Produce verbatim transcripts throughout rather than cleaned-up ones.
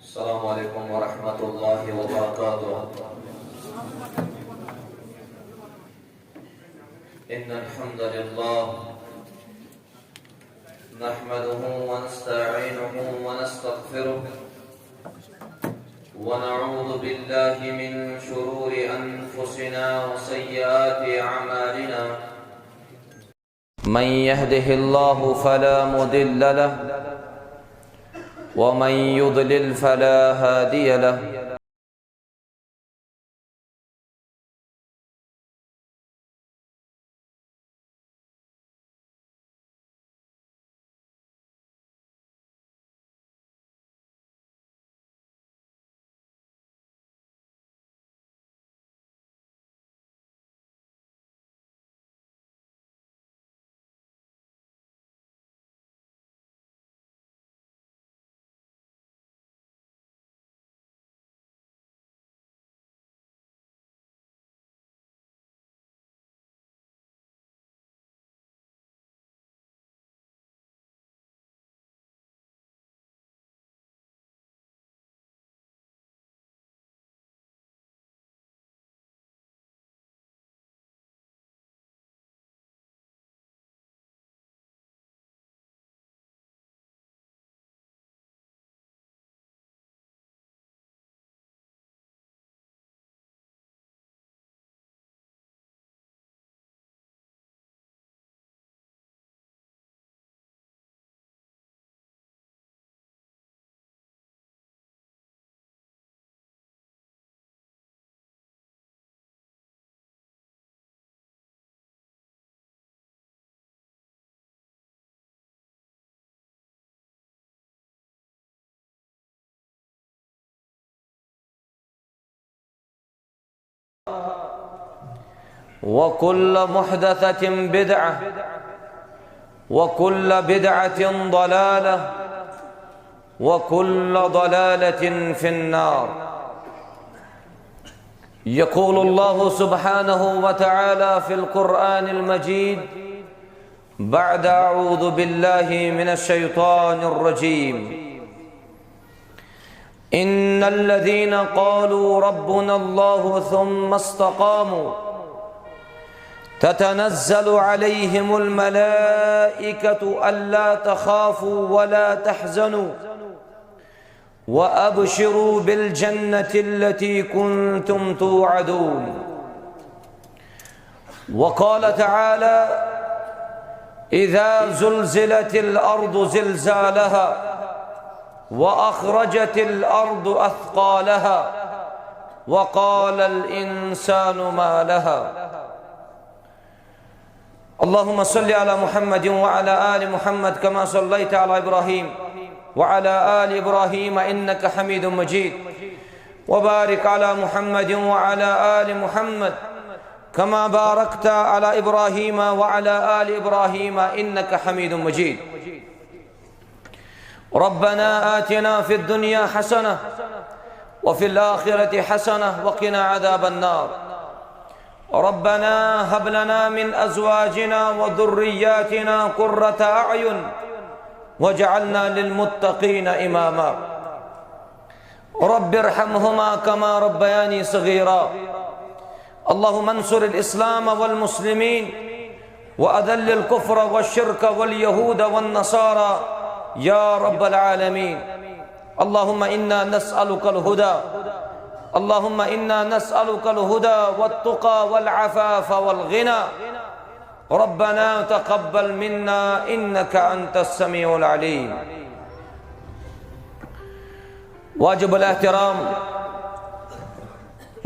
السلام عليكم ورحمة الله وبركاته. إن الحمد لله نحمده ونستعينه ونستغفره، ونعوذ بالله من شرور أنفسنا وسيئات أعمالنا. من يهده الله فلا مضل له، ومن يضلل فلا هادي له. وكل محدثة بدعة، وكل بدعة ضلالة، وكل ضلالة في النار. يقول الله سبحانه وتعالى في القرآن المجيد بعد أعوذ بالله من الشيطان الرجيم: إن الذين قالوا ربنا الله ثم استقاموا تتنزل عليهم الملائكة ألا تخافوا ولا تحزنوا وأبشروا بالجنة التي كنتم توعدون. وقال تعالى: إذا زلزلت الأرض زلزالها وأخرجت الأرض أثقالها وقال الإنسان ما لها. اللهم صل على محمد وعلى آل محمد كما صليت على إبراهيم وعلى آل إبراهيم إنك حميد مجيد. وبارك على محمد وعلى آل محمد كما باركت على إبراهيم وعلى آل إبراهيم إنك حميد مجيد. ربنا آتنا في الدنيا حسنة وفي الآخرة حسنة وقنا عذاب النار. ربنا هب لنا من أزواجنا وذرياتنا قرة أعين واجعلنا للمتقين إماما. رب ارحمهما كما ربياني صغيرا. اللهم انصر الإسلام والمسلمين وأذل الكفر والشرك واليهود والنصارى يا رب العالمين. اللهم إنا نسألك الهدى. اللهم إنا نسألك الهدى والتقى والعفاف والغنى. ربنا تقبل منا إنك أنت السميع العليم. واجب الاحترام،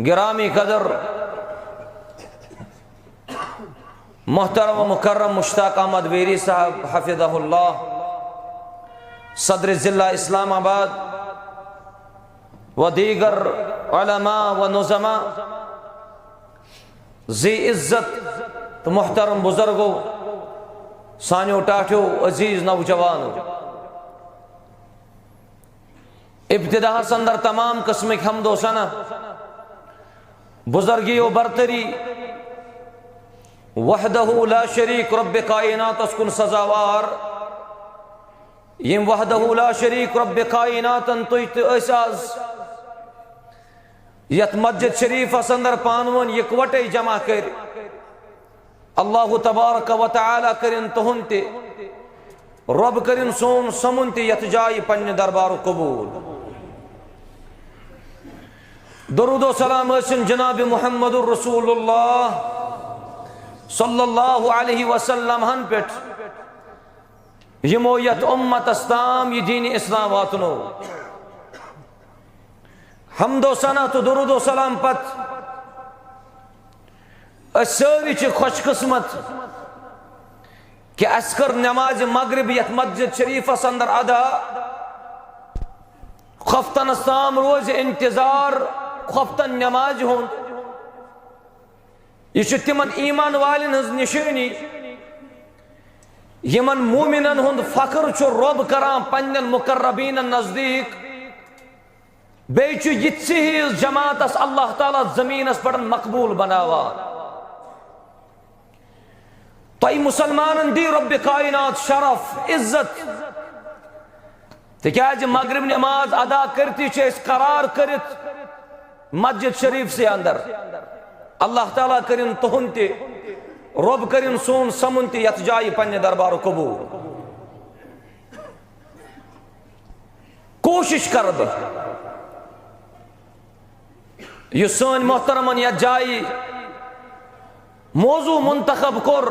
گرامی قدر، محترم و مکرم مشتاق احمد ویری صاحب حفظہ اللہ، صدر ضلع اسلام آباد، و دیگر علماء و نظماء، ذی عزت تو محترم بزرگو، سانیو ٹاٹھیو، عزیز نوجوانو۔ ابتداء اندر تمام قسمک حمد و ثنا، بزرگی و برتری، وحدہ لا شریک رب کائنات اس کن سزاوار، یِم وحدہ لا شریک رب کائناتن تُہۍ تہٕ أسۍ آز یتھ مسجد شریفس اندر پانہٕ ؤنۍ یکوٹے جمع کٔرۍ، اللہ تبارک و تعالیٰ کٔرِن تُہُنٛد تہِ، رب کٔرِن سون سمُن تہِ یتھ جایہِ پننہِ دربارُک قبول۔ درود و سلام ٲسِن جناب محمد رسول اللہ صلی اللہ علیہ وسلم ہن پٮ۪ٹھ، یِمو یتھ امتس تام یہِ دین اسلام واتنو۔ حمد و ثنا تہٕ درود و سلام پتہٕ أسۍ سٲری چھِ خوش قسمت کہ اسہِ کٔر نماز مغرب یتھ مسجد شریفس اندر ادا۔ خفتنس تام روزِ انتظار خفتن نمازِ ہُنٛد۔ یہِ چھُ تِمن ایمان والٮ۪ن ہٕنٛز نشٲنی، یِمن مومنن ہُنٛد فخر چھُ رب کران پننٮ۪ن مقربینن نزدیٖک۔ بیٚیہِ چھُ یِژھِ ہِوِس جماعتس اللہ تعالیٰ زمیٖنس پٮ۪ٹھ مقبوٗل بناوان۔ تۄہہِ مسلمانن دی رب کائنات شرف، عزت، تِکیازِ مغرب نماز ادا کٔرتھٕے چھِ أسۍ قرار کٔرِتھ مسجد شریف سے اندر۔ اللہ تعالیٰ کٔرِن تُہُنٛد تہِ، رب کٔرِن سون سمُن تہِ یتھ جایہِ پننہِ دربارُک قبول۔ کوٗشِش کرٕ بہٕ، یُس سٲنۍ محترمن یتھ جایہِ موضوع منتخب کوٚر،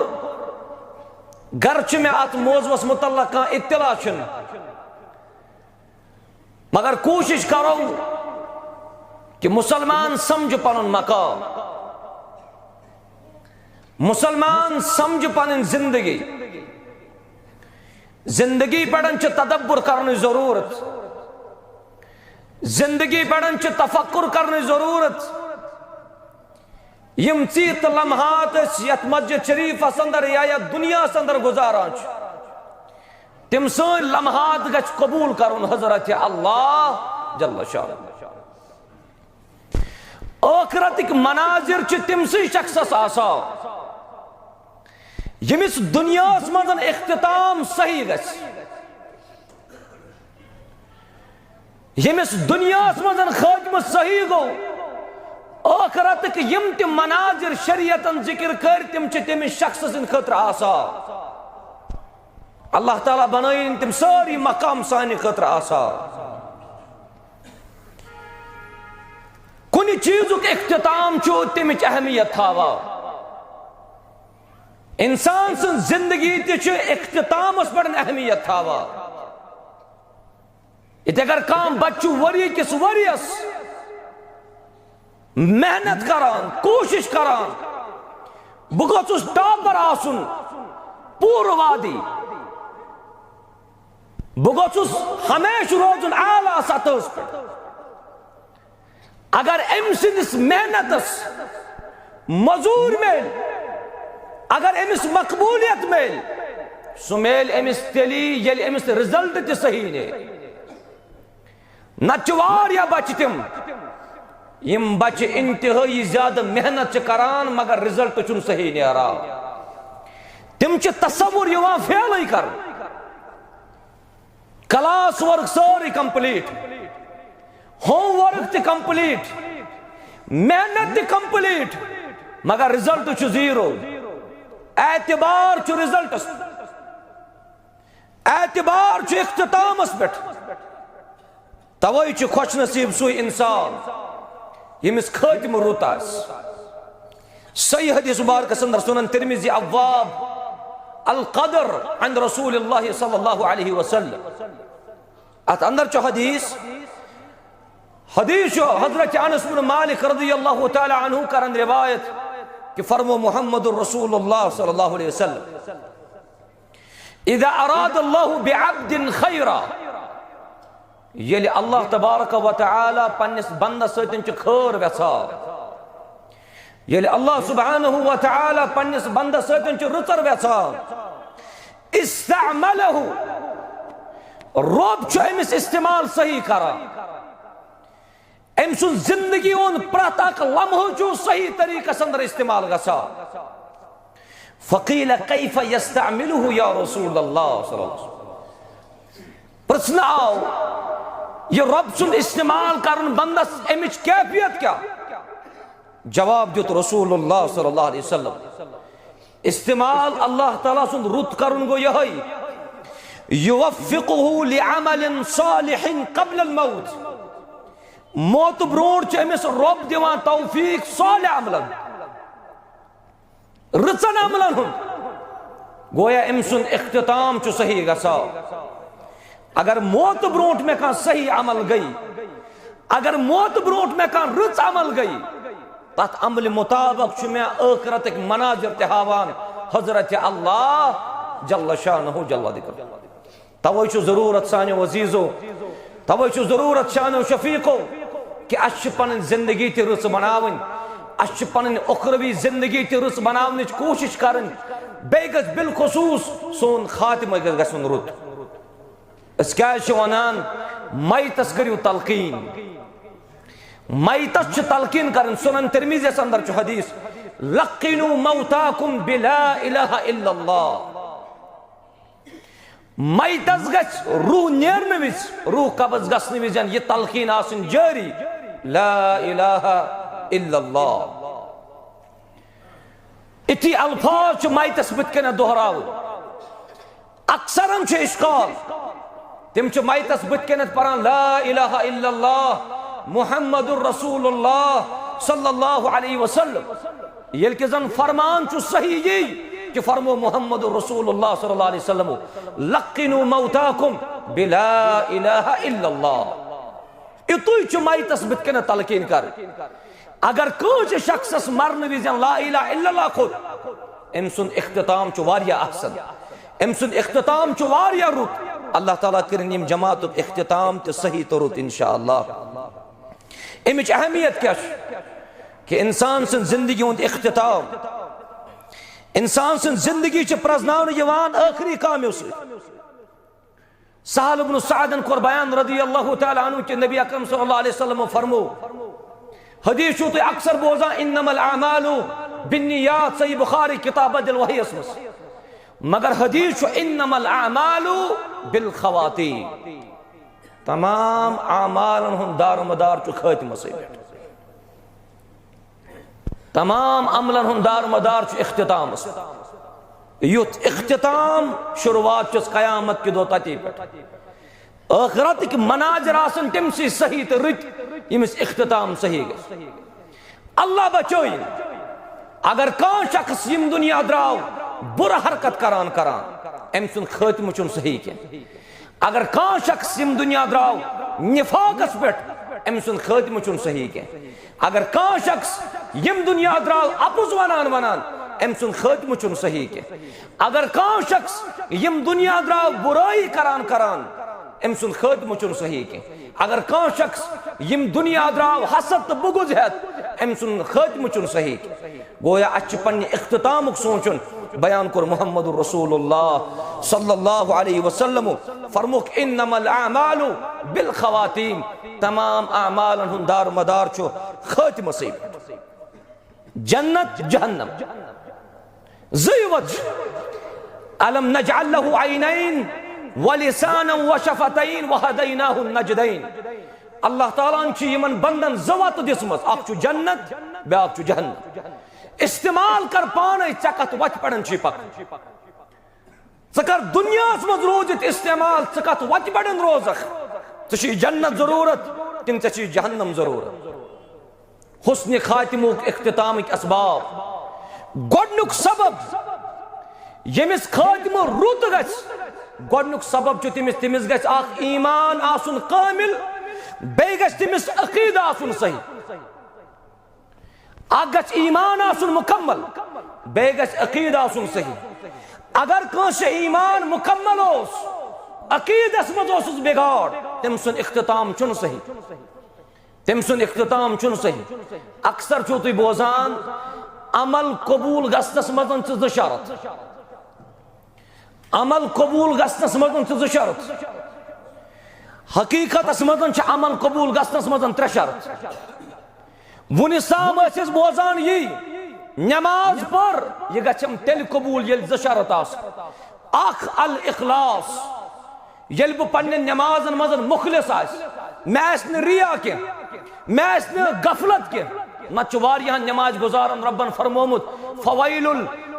گرچہ مےٚ اتھ موضوعس متعلق کانٛہہ اطلاع چھُنہٕ، مگر کوٗشِش کرو کہ مسلمان سمجھِ پنُن مقام، مسلمان سمجھِ پنٕنۍ زندگی۔ زندگی پٮ۪ٹھ چھِ تدبر کرنٕچ ضروٗرت، زندگی پٮ۪ٹھ چھِ تفکر کرنٕچ ضروٗرت۔ یِم ژیٖرۍ تہٕ لمحات أسۍ یتھ مسجد شریفس اندر یا یتھ دنیاہس اندر گزاران چھِ، تِم سٲنۍ لمحات گژھِ قبول کرُن حضرت اللہ جل شانہ۔ ٲخرتٕکۍ مناظر چھِ تٔمسٕے شخصس آسان، ییٚمِس دُنیاہس منٛز اختتام صحیح گژھِ، ییٚمِس دُنیاہس منٛز خٲتمہٕ صحیح گوٚو، ٲخرتٕکۍ یِم تہِ مناظر شریعتن ذکر کٔرۍ، تِم چھِ تٔمِس شخص سٕنٛدِ خٲطرٕ آسان۔ اللہ تعالیٰ بنٲیِن تِم سٲری مقام سانہِ خٲطرٕ آسان۔ کُنہِ چیٖزُک اختتام چھُ تَمِچ اہمیت تھاوان۔ اِنسان سٕنٛز زِندگی تہِ چھِ اختتامَس پٮ۪ٹھ اہمیت تھاوان۔ ییٚتہِ اگر کانٛہہ بَچہٕ چھُ ؤری کِس ؤریَس محنت کران، کوٗشِش کران، بہٕ گوٚژھُس ٹاپر آسُن پوٗرٕ وادی، بہٕ گوٚژھُس ہمیشہٕ روزُن اعلیٰ سطحس پٮ۪ٹھ۔ اگر أمۍ سٕنٛدِس محنتس مزوٗرۍ میلہِ، اگر أمِس مقبولیت میلہِ، سُہ میلہِ أمِس تیٚلی ییٚلہِ أمِس result تہِ صحیح نیرِ۔ نتہٕ چھِ واریاہ بچہٕ تِم، یِم بچہٕ انتہٲیی زیادٕ محنت چھِ کران، مگر result چھُنہٕ صحیح نیران۔ تِم چھِ تصور یِوان فیلٕے کرنہٕ۔ Class work سٲرٕے complete، home work تہِ complete، محنت تہِ complete، مگر result چھُ zero۔ اعتبار چھُ resultس، اعتبار چھُ اختتامس پٮ۪ٹھ۔ توے چھُ خوش نصیب سُے انسان ییٚمِس خٲتمہٕ رُت آسہِ۔ صحیح حدیث مبارکس اندر سنن ترمذی ابواب القدر عن رسول اللہ صلی اللہ علیہ وسلم۔ اتھ اندر چھُ حدیث، حدیث چھُ حضرت انس بن مالک رضی اللہ تعالی عنہ کرن روایت کہ فرمو محمد رسول اللہ صلی اللہ علیہ وسلم، اذا اراد اللہ بعبد خیرا، ییٚلہِ اللہ تبارک و تعالی پننِس بندس سۭتۍ چھُ خٲر ویژھان، ییٚلہِ اللہ سبحانہ و تعالی پننِس بندس سۭتۍ چھُ رٕژر ویژھان، استعملہ، رب چھُ أمِس استعمال صحیح کران۔ أمۍ سُنٛد زندگی ہُنٛد پرٛٮ۪تھ اکھ لمحہٕ چھُ صحیح طریٖقس اندر استعمال گژھان۔ فقیل کیف یستعملہ یا رسول اللہ صلی اللہ علیہ وسلم۔ پرژھنہٕ آو، یہِ رۄب سُنٛد استعمال کرُن بندس، امِچ کیفیت کیٛاہ؟ جواب دیُت رسول اللہ صلی اللہ علیہ وسلم، استعمال اللہ تعالیٰ سُنٛد رُت کرُن گوٚو یِہوٚے، یوفقہ لعمل صالح قبل الموت۔ موتہٕ برونٛٹھ چھُ أمِس رۄب دِوان توفیق صالح عملن، رٕژن عملن ہُنٛد۔ گویا أمۍ سُنٛد اختتام چھُ صحیح گژھان۔ اگر موتہٕ برونٛٹھ مےٚ کانٛہہ صحیح عمل گٔے، اگر موتہٕ برونٛٹھ مےٚ کانٛہہ رٕژ عمل گٔے، تتھ عملہِ مطابق چھُ مےٚ ٲخرتٕکۍ مناظر تہِ ہاوان حضرت اللہ جل شانہ جل ذکر۔ توے چھُ ضروٗرت سانیو عزیزو، توے چھُ ضروٗرت سانیو شفیقو، کہِ اَسہِ چھِ پنٕنۍ زندگی تہِ رٕژ بناوٕنۍ، اَسہِ چھِ پنٕنۍ اُخروی زندگی تہِ رٕژ بناونٕچ کوٗشش کرٕنۍ، بیٚیہِ گژھِ بالخصوٗص سون خاتمہٕ گژھِ گژھُن رُت۔ أسۍ کیٛازِ چھِ ونان، میتس کٔرِو تلقین؟ میتس چھِ تلقین کرٕنۍ۔ سنن ترمذیس اندر چھُ حدیث، لقنوا موتاکم بلا الہ الا اللہ۔ میتس گژھِ روح نیرنہٕ وِزِ، روح قبض گژھنہٕ وِزِ یہِ تلقین آسٕنۍ جٲری، لا الہ الا اللہ۔ یِتھی الفاظ چھِ میتس بٕتھِ کنٮ۪تھ دۄہراوٕنۍ۔ اکثرن چھُ اشکال، تِم چھِ میتس بٕتھِ کنٮ۪تھ پران، لا الہ الا اللہ محمد رسول اللہ صلی اللہ علیہ وسلم۔ ییٚلہِ کہِ زن فرمان چھُ صحیح یی کہِ فرمو محمد رسول اللہ صلی اللہ علیہ وسلم، لقنوا موتاکم بلا الہ الا اللہ۔ یِتُے چھُ میتس بٕتھِ کنٮ۪تھ تلقین کرٕنۍ۔ اگر کٲنٛسہِ شخصس مرنہٕ وِزِ لا الہ الا اللہ کھوٚت، أمۍ سُنٛد اختتام چھُ واریاہ احسن، أمۍ سُنٛد اختتام چھُ واریاہ رُت۔ اللہ تعالیٰ کٔرِن یِم جماعتُک اختتام تہِ صحیح تہٕ رُت انشاءاللہ۔ اَمِچ اہمیت کیٛاہ چھِ؟ کہِ انسان سٕنٛز زندگی ہُنٛد اختتام، انسان سٕنٛز زندگی چھِ پرٛزناونہٕ یِوان ٲخری کامیو سۭتۍ۔ سہل ابن سعدن کوٚر بیان رضی اللہ تعالیٰ عنہ کہِ نبی اکرم صلی اللہ علیہ وسلم فرمو، حدیث چھُو تُہۍ اکثر بوزان، انما الاعمال بالنیات، صحیح بخاری کتاب بدء الوحی یس منٛز، مگر حدیث چھُ انما الاعمال بالخواتیم، تمام اعمالن ہُنٛد دار و مدار چھُ خٲتمَسٕے پٮ۪ٹھ۔ تمام عملن ہُنٛد دار مدار چھُ اختتامس۔ یُتھ اختتام، شروعات چھس قیامت کہِ دۄہ تتی پٮ۪ٹھ۔ ٲخرتٕکۍ مناظر آسن تٔمۍ سٕے صحیح تہٕ رٕتۍ، ییٚمِس اختتام صحیح گژھِ۔ اللہ بچٲیِن۔ اگر کانٛہہ شخص ییٚمہِ دُنیا درٛاو بُرٕ حرکت کران کران، أمۍ سُنٛد خٲتمہٕ چھُنہٕ صحیح کینٛہہ۔ اگر کانٛہہ شخص ییٚمہِ دُنیا درٛاو نفاقس پٮ۪ٹھ، أمۍ سُنٛد خٲتمہٕ چھُنہٕ صحیح کینٛہہ۔ اگر کانٛہہ شخص ییٚمہِ دُنیا درٛاو اپُز ونان ونان، أمۍ سُنٛد خٲتمہٕ چھُنہٕ صحیح کینٛہہ۔ اگر کانٛہہ شخص ییٚمہِ دُنیا درٛاو بُرٲیی کران کران، أمۍ سُنٛد خٲتمہٕ چھُنہٕ صحیح کینٛہہ۔ اگر کانٛہہ شخص ییٚمہِ دُنیا درٛاو حسد تہٕ بُغض ہٮ۪تھ، أمۍ سُنٛد خٲتمہٕ چھُنہٕ صحیح کینٛہہ۔ گویا اَسہِ چھُ پننہِ اختتامُک سونٛچُن۔ بیان کوٚر محمد رسول اللہ صلی اللہ علیہ وسلم، فرمووُکھ، انما الاعمال بالخواتیم، تمام اعمالن ہُنٛد دار مدار چھُ خٲتمَسٕے پٮ۪ٹھ۔ جنت جہنم زٕے وَتہٕ چھِ۔ الم نجعل له عینین ولسانا وشفتین وہدیناہ النجدین۔ اللہ تعالیٰ ہن چھِ یِمن بندن زٕ وَتہٕ دِژمٕژ، اکھ چھُ جنت، بیاکھ چھُ جہنم۔ استعمال کر پانے، ژےٚ کتھ وتہِ پٮ۪ٹھ چھُے پکُن۔ ژٕ کر دُنیاہس منٛز روٗزِتھ استعمال، ژٕ کتھ وتہِ پٮ۪ٹھ روزکھ؟ ژےٚ چھُے جنت ضروٗرت کِنہٕ ژےٚ چھُے جہنم ضروٗرت؟ حسن خاتمُک اختتامٕکۍ اسباب۔ گۄڈنیُک سبب، ییٚمِس خاتمہٕ رُت گژھِ، گۄڈنیُک سبب چھُ تٔمِس، تٔمِس گژھِ اکھ ایمان آسُن کامل، بیٚیہِ گژھِ تٔمِس عقیدٕ آسُن صحیح۔ اکھ گژھِ ایمان آسُن مکمل، بیٚیہِ گژھِ عقیدٕ آسُن صحیح۔ اگر کٲنٛسہِ ایمان مکمل اوس، عقیدس منٛز اوسُس بگاڑ، تٔمۍ سُنٛد اختتام چھُنہٕ صحیح۔ تٔمۍ سُنٛد اختتام چھُنہٕ صحیح۔ اکثر چھِو تُہۍ بوزان، عمل قبول گژھنس منٛز چھِ زٕ شرط۔ عمل قبول گژھنس منٛز چھِ زٕ شرط۔ حقیقتس منٛز چھِ عمل قبول گژھنس منٛز ترٛےٚ شرط۔ وُنہِ سام ٲسۍ أسۍ بوزان یی، نماز پٔر، یہِ گژھٮ۪م تیٚلہِ قبول ییٚلہِ زٕ شرط آسن۔ اکھ الاخلاص، ییٚلہِ بہٕ پننٮ۪ن نٮ۪مازن منٛز مُخلص آسہِ، مےٚ آسہِ نہٕ ریا کینٛہہ، مےٚ آسہِ نہٕ غفلت کینٛہہ، نتہٕ چھُ واریاہن نٮ۪ماز گُزارن رۄبن فرمومُت، "فویل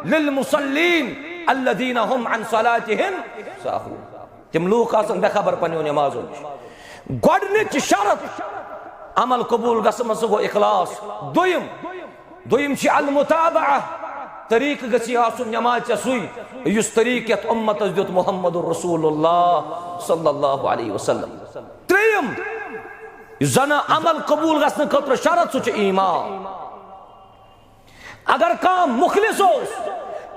للمصلین الذین هم عن صلاتهم ساہون"۔ تِم لوٗکھ آسن بے خبر پننیو نٮ۪مازو نِش۔ گۄڈٕنِچ شرط عمل قبوٗل گژھنس منٛز، سُہ گوٚو اخلاص۔ دوٚیِم، دوٚیِم چھِ المتابعہ، طریٖقہٕ گژھِ آسُن نٮ۪مازِ ژےٚ سُے، یُس طریٖقہٕ یَتھ اُمتَس دیُت محمد رسول اللہ صلی اللہ علیہ وسلم۔ ترٛیٚیِم، یُس زَن عمل قبوٗل گژھنہٕ خٲطرٕ شرط، سُہ چھُ ایمان۔ اگر کانٛہہ مُخلص اوس،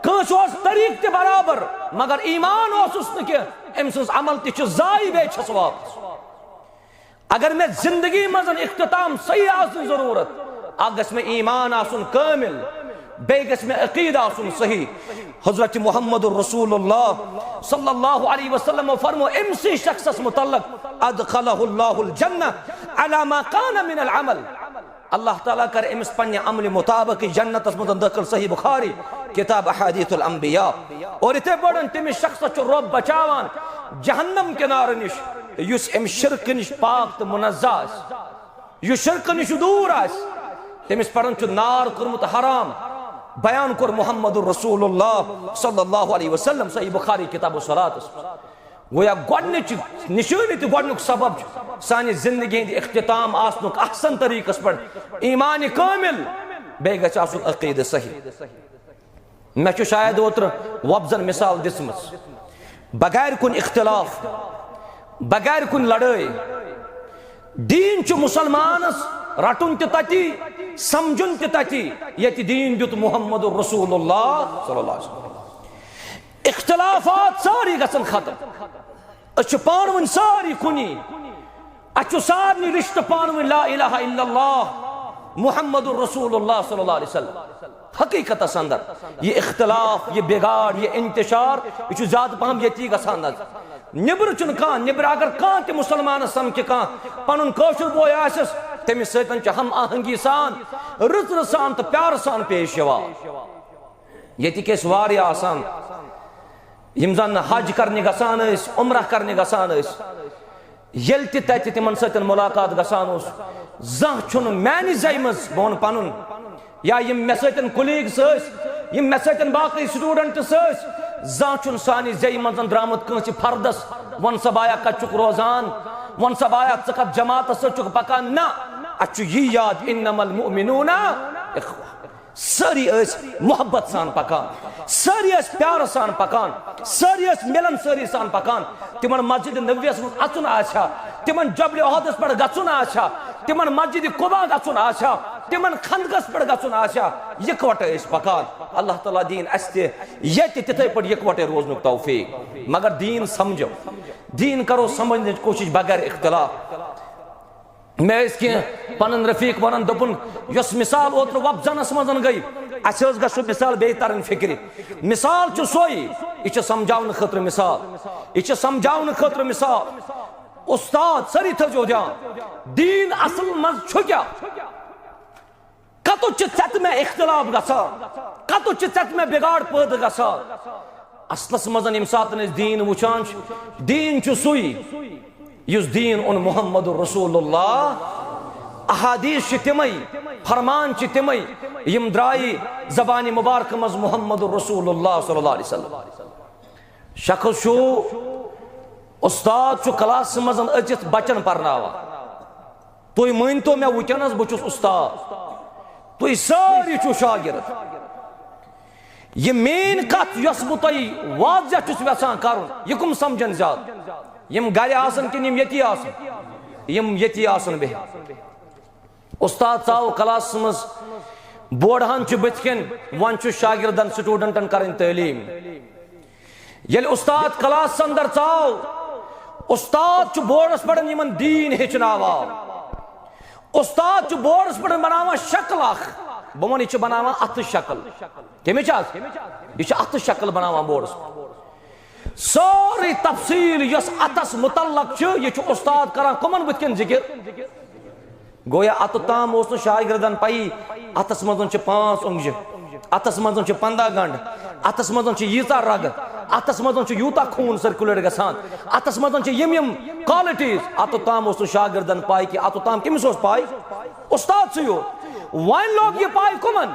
کٲنٛسہِ اوس طریٖقہٕ تہِ برابر، مگر ایمان اوسُس نہٕ کینٛہہ، أمۍ سٕنٛز عمل تہِ چھِ ضایع، بیٚیہِ چھَس واپس۔ اگر مےٚ زندگی منٛز اختتام صحیح آسنٕچ ضروٗرت، اکھ گژھِ مےٚ ایمان آسُن کٲمل، بیٚیہِ گژھِ مےٚ عقیدٕ آسُن صحیح۔ حضرت محمد رسول اللہ صلی اللہ علیہ وسلم فرمو أمۍ سٕے شخصس متعلق، "ادخلہ اللہ الجنہ علی ما کان من العمل"، اللہ تعالیٰ کر أمِس پننہِ عملہِ مطابق جنتس منٛز دٲخل۔ صحیح بخاری، کتاب احادیث الانبیاء۔ اور یِتھے پٲٹھۍ تٔمِس شخصس چھُ رۄب بچاوان جہنم کہِ نارٕ نِش، یُس امہِ شرکہٕ نِش پاک تہٕ منزہ آسہِ، یُس شرکہٕ نِش دوٗر آسہِ، تٔمِس پٮ۪ٹھ چھُ نار کوٚرمُت حرام۔ بیان کوٚر محمد رسول اللہ صلی اللہ علیہ وسلم صحیح بخاری کتاب الصلاۃ۔ گویا گۄڈنِچ نشٲنی تہٕ گۄڈنیُک سبب چھُ سانہِ زندگی ہٕنٛدِ اختتام آسنُک احسن طریٖقس پٮ۪ٹھ ایمان کٲمل، بیٚیہِ گژھِ آسُن عقیدٕ صحیح۔ مےٚ چھُ شاید اوترٕ وۄپزن مثال دِژمٕژ، بغیر کُنہِ اختلاف، بغیر کُنہِ لڑٲے۔ دیٖن چھُ مُسلمانس رٹُن تہِ تتی، سمجھُن تہِ تتی، ییٚتہِ دیٖن دیُت محمد رسول اللہ صلی اللہ علیہ وسلم۔ اختلافات سٲری گژھن ختم۔ أسۍ چھِ پانہٕ ؤنۍ سٲری کُنی۔ اَسہِ چھُ سارنٕے رِشتہٕ پانہٕ ؤنۍ لا الہ الا اللہ محمد رسول اللہ صلی اللہ علیہ وسلم۔ حقیقتس اندر یہِ اختلاف، یہِ بگاڑ، یہِ انتشار، یہِ چھُ زیادٕ پہم ییٚتی گژھان۔ نظر نیبرٕ چھُنہٕ کانٛہہ، نیبرٕ اگر کانٛہہ تہِ مُسلمانس سمکھِ، کانٛہہ پنُن کٲشُر بوے آسٮ۪س، تٔمِس سۭتۍ چھِ ہم آہنگی سان، رٕژ رٕژ سان تہٕ پیارٕ سان پیش یِوان۔ ییٚتہِ کہِ ٲسۍ واریاہ آسان، یِم زن حج کرنہِ گژھان ٲسۍ، عمرہ کرنہِ گژھان ٲسۍ، ییٚلہِ تہِ تتہِ تِمن سۭتۍ مُلاقات گژھان اوس، زانٛہہ چھُنہٕ میانہِ زیہِ منٛز، بہٕ وَنہٕ پنُن، یا یِم مےٚ سۭتۍ colleagues ٲسۍ، یِم مےٚ سۭتۍ باقٕے students ٲسۍ، زانٛہہ چھُنہٕ سانہِ زیہِ منٛز درٛامُت کٲنٛسہِ فردس، "وَن سا بایا، کتہِ چھُکھ روزان؟ وَن سا بایا، ژٕ کتھ جماعتس سۭتۍ چھُکھ پکان؟" نہ، اَسہِ چھُ یی یاد، "انما المؤمنون اخوہ"۔ سٲری ٲسۍ محبت سان پکان، سٲری ٲسۍ پیارٕ سان پکان، سٲری ٲسۍ مِلن سٲری سان پکان۔ تِمن مسجد نبویس منٛز اژُن آسہِ ہا، تِمن جبل احدس پٮ۪ٹھ گژھُن آسہِ ہا، تِمن مسجد قبا گژھُن آسہِ ہا، تِمن خندقس پٮ۪ٹھ گژھُن آسہِ ہا، یکوٹہٕ ٲسۍ پکان۔ اللہ تعالیٰ دِیِن اسہِ تہِ ییٚتہِ تِتھے پٲٹھۍ یکوٹے روزنُک توفیق۔ مگر دیٖن سمجھو، دیٖن کرو سمجھنٕچ کوٗشش بغیر اختلاف۔ مےٚ ٲسۍ کینٛہہ پنٕنۍ رفیق ونان، دوٚپُن، یۄس مثال اوترٕ وۄپزنس منٛز گٔے، اسہِ ٲس گژھِ سُہ مثال بیٚیہِ ترٕنۍ فکرِ۔ مثال چھُ سُے، یہِ چھُ سمجھاونہٕ خٲطرٕ مثال، یہِ چھُ سمجھاونہٕ خٲطرٕ مثال۔ استاد، سٲری تھٲیزیو دھیان، دیٖن اصل منٛز چھُ کیٛاہ؟ کتُتھ چھِ ژےٚ تہٕ مےٚ اختلاف گژھان؟ کتُتھ چھِ ژےٚ تہٕ مےٚ بگاڑ پٲدٕ گژھان؟ اصلس منٛز ییٚمہِ ساتہٕ أسۍ دیٖن وٕچھان چھِ، دیٖن چھُ سُے یُس دیٖن اوٚن محمد رسول اللہ۔ احادیث چھِ تِمے، فرمان چھِ تِمے، یِم درٛایہِ زبانہِ مبارکہٕ منٛز محمد رسول اللہ صلی اللہ علیہ وسلم۔ شخص چھُ، استاد چھُ کلاسس منٛز أژِتھ بچن پرناوان۔ تُہۍ مٲنۍ تو مےٚ وٕنکیٚنس، بہٕ چھُس استاد، تُہۍ سٲری چھِو شاگرد۔ یہِ میٲنۍ کتھ یۄس بہٕ تۄہہِ واضح چھُس یژھان کرُن، یہِ کٕم سمجھن زیادٕ؟ یِم گرِ آسن کِنہٕ یِم ییٚتی آسن؟ یِم ییٚتی آسن بِہِتھ۔ استاد ژاو کلاسس منٛز، بورڈ ہن چھُ بٕتھِ کَنۍ، وۄنۍ چھُ شاگردن، studentن کرٕنۍ تعلیٖم۔ ییٚلہِ استاد کلاسس اندر ژاو، استاد چھُ بورڈس پٮ۪ٹھ یِمن دیٖن ہیٚچھناوان۔ استاد چھُ بورڈس پٮ۪ٹھ بناوان شکل اکھ، بہٕ وَنہٕ، یہِ چھُ بناوان اتھٕ شکل۔ کمِچ حظ؟ یہِ چھُ اتھٕ شکل بناوان بورڈس پٮ۪ٹھ۔ سٲرٕے تفصیٖل یۄس اتھس متعلق چھِ، یہِ چھُ استاد کران کٕمن بٕتھِ کَنۍ ذکر؟ گویا اتہٕ تام اوس نہٕ شاگردن پیی، اتھس منٛز چھِ پانٛژھ اونٛگجہِ، اتھس منٛز چھِ پنٛداہ گنٛڈ، اتھس منٛز چھِ ییٖژاہ رگہٕ، اتھس منٛز چھُ یوٗتاہ خوٗن سرکولیٹ گژھان، اتھس منٛز چھِ یِم یِم کوالٹیز۔ اتھ تام اوس نہٕ شاگردن پاے کہِ اتھ تام کٔمِس اوس پاے؟ استاد سٕے یوت۔ وۄنۍ لوٚگ یہِ پاے کٕمن؟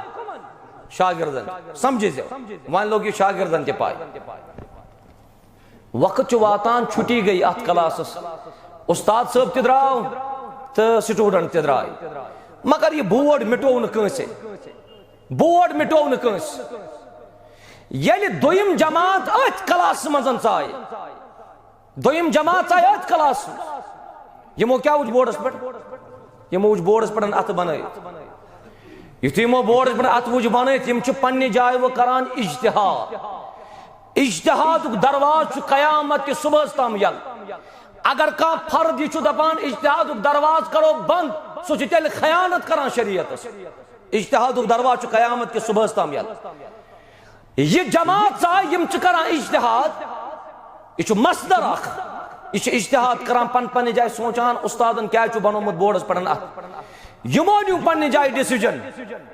شاگردن۔ سمجھِ زِ وۄنۍ لوٚگ یہِ شاگردن تہِ پاے۔ وقت چھُ واتان، چھُٹی گٔے اتھ کلاسس، استاد صٲب تہِ درٛاو تہٕ سٹوڈنٹ تہِ درٛاے، مگر یہِ بورڈ مٹوو نہٕ کٲنٛسہِ۔ بورڈ مٹوو نہٕ کٲنٛسہِ۔ ییٚلہِ دوٚیِم جماعت أتھۍ کلاسس منٛز ژایہِ، دوٚیِم جماعت ژایہِ أتھۍ کلاسس منٛز، یِمو کیٛاہ وُچھ بورڈس پٮ۪ٹھ؟ یِمو وُچھ بورڈس پٮ۪ٹھ اتھٕ بنٲیِتھ۔ یُتھُے یِمو بورڈس پٮ۪ٹھ اتھٕ وُچھ بنٲیِتھ، یِم چھِ پننہِ جایہِ وۄنۍ کران اجتہاد۔ اجتہادُک دروازٕ چھُ قیامت کِس صبحس تام یلہٕ۔ اگر کانٛہہ فرد یہِ چھُ دپان اجتہادُک دروازٕ کرو بند، سُہ چھُ تیٚلہِ خیانت کران شریعتس۔ اجتہادُک دروازٕ چھُ قیامت کِس صبحس تام یلہٕ۔ یہِ جماعت ژاے، یِم چھِ کران اجتہاد۔ یہِ چھُ مصدر اکھ۔ یہِ چھُ اجتہاد کران، پن پننہِ جایہِ سونچان، استادن کیازِ چھُ بنومُت بورڈس پٮ۪ٹھ اتھ۔ یِمو نیوٗ پننہِ جایہِ ڈیسیجن۔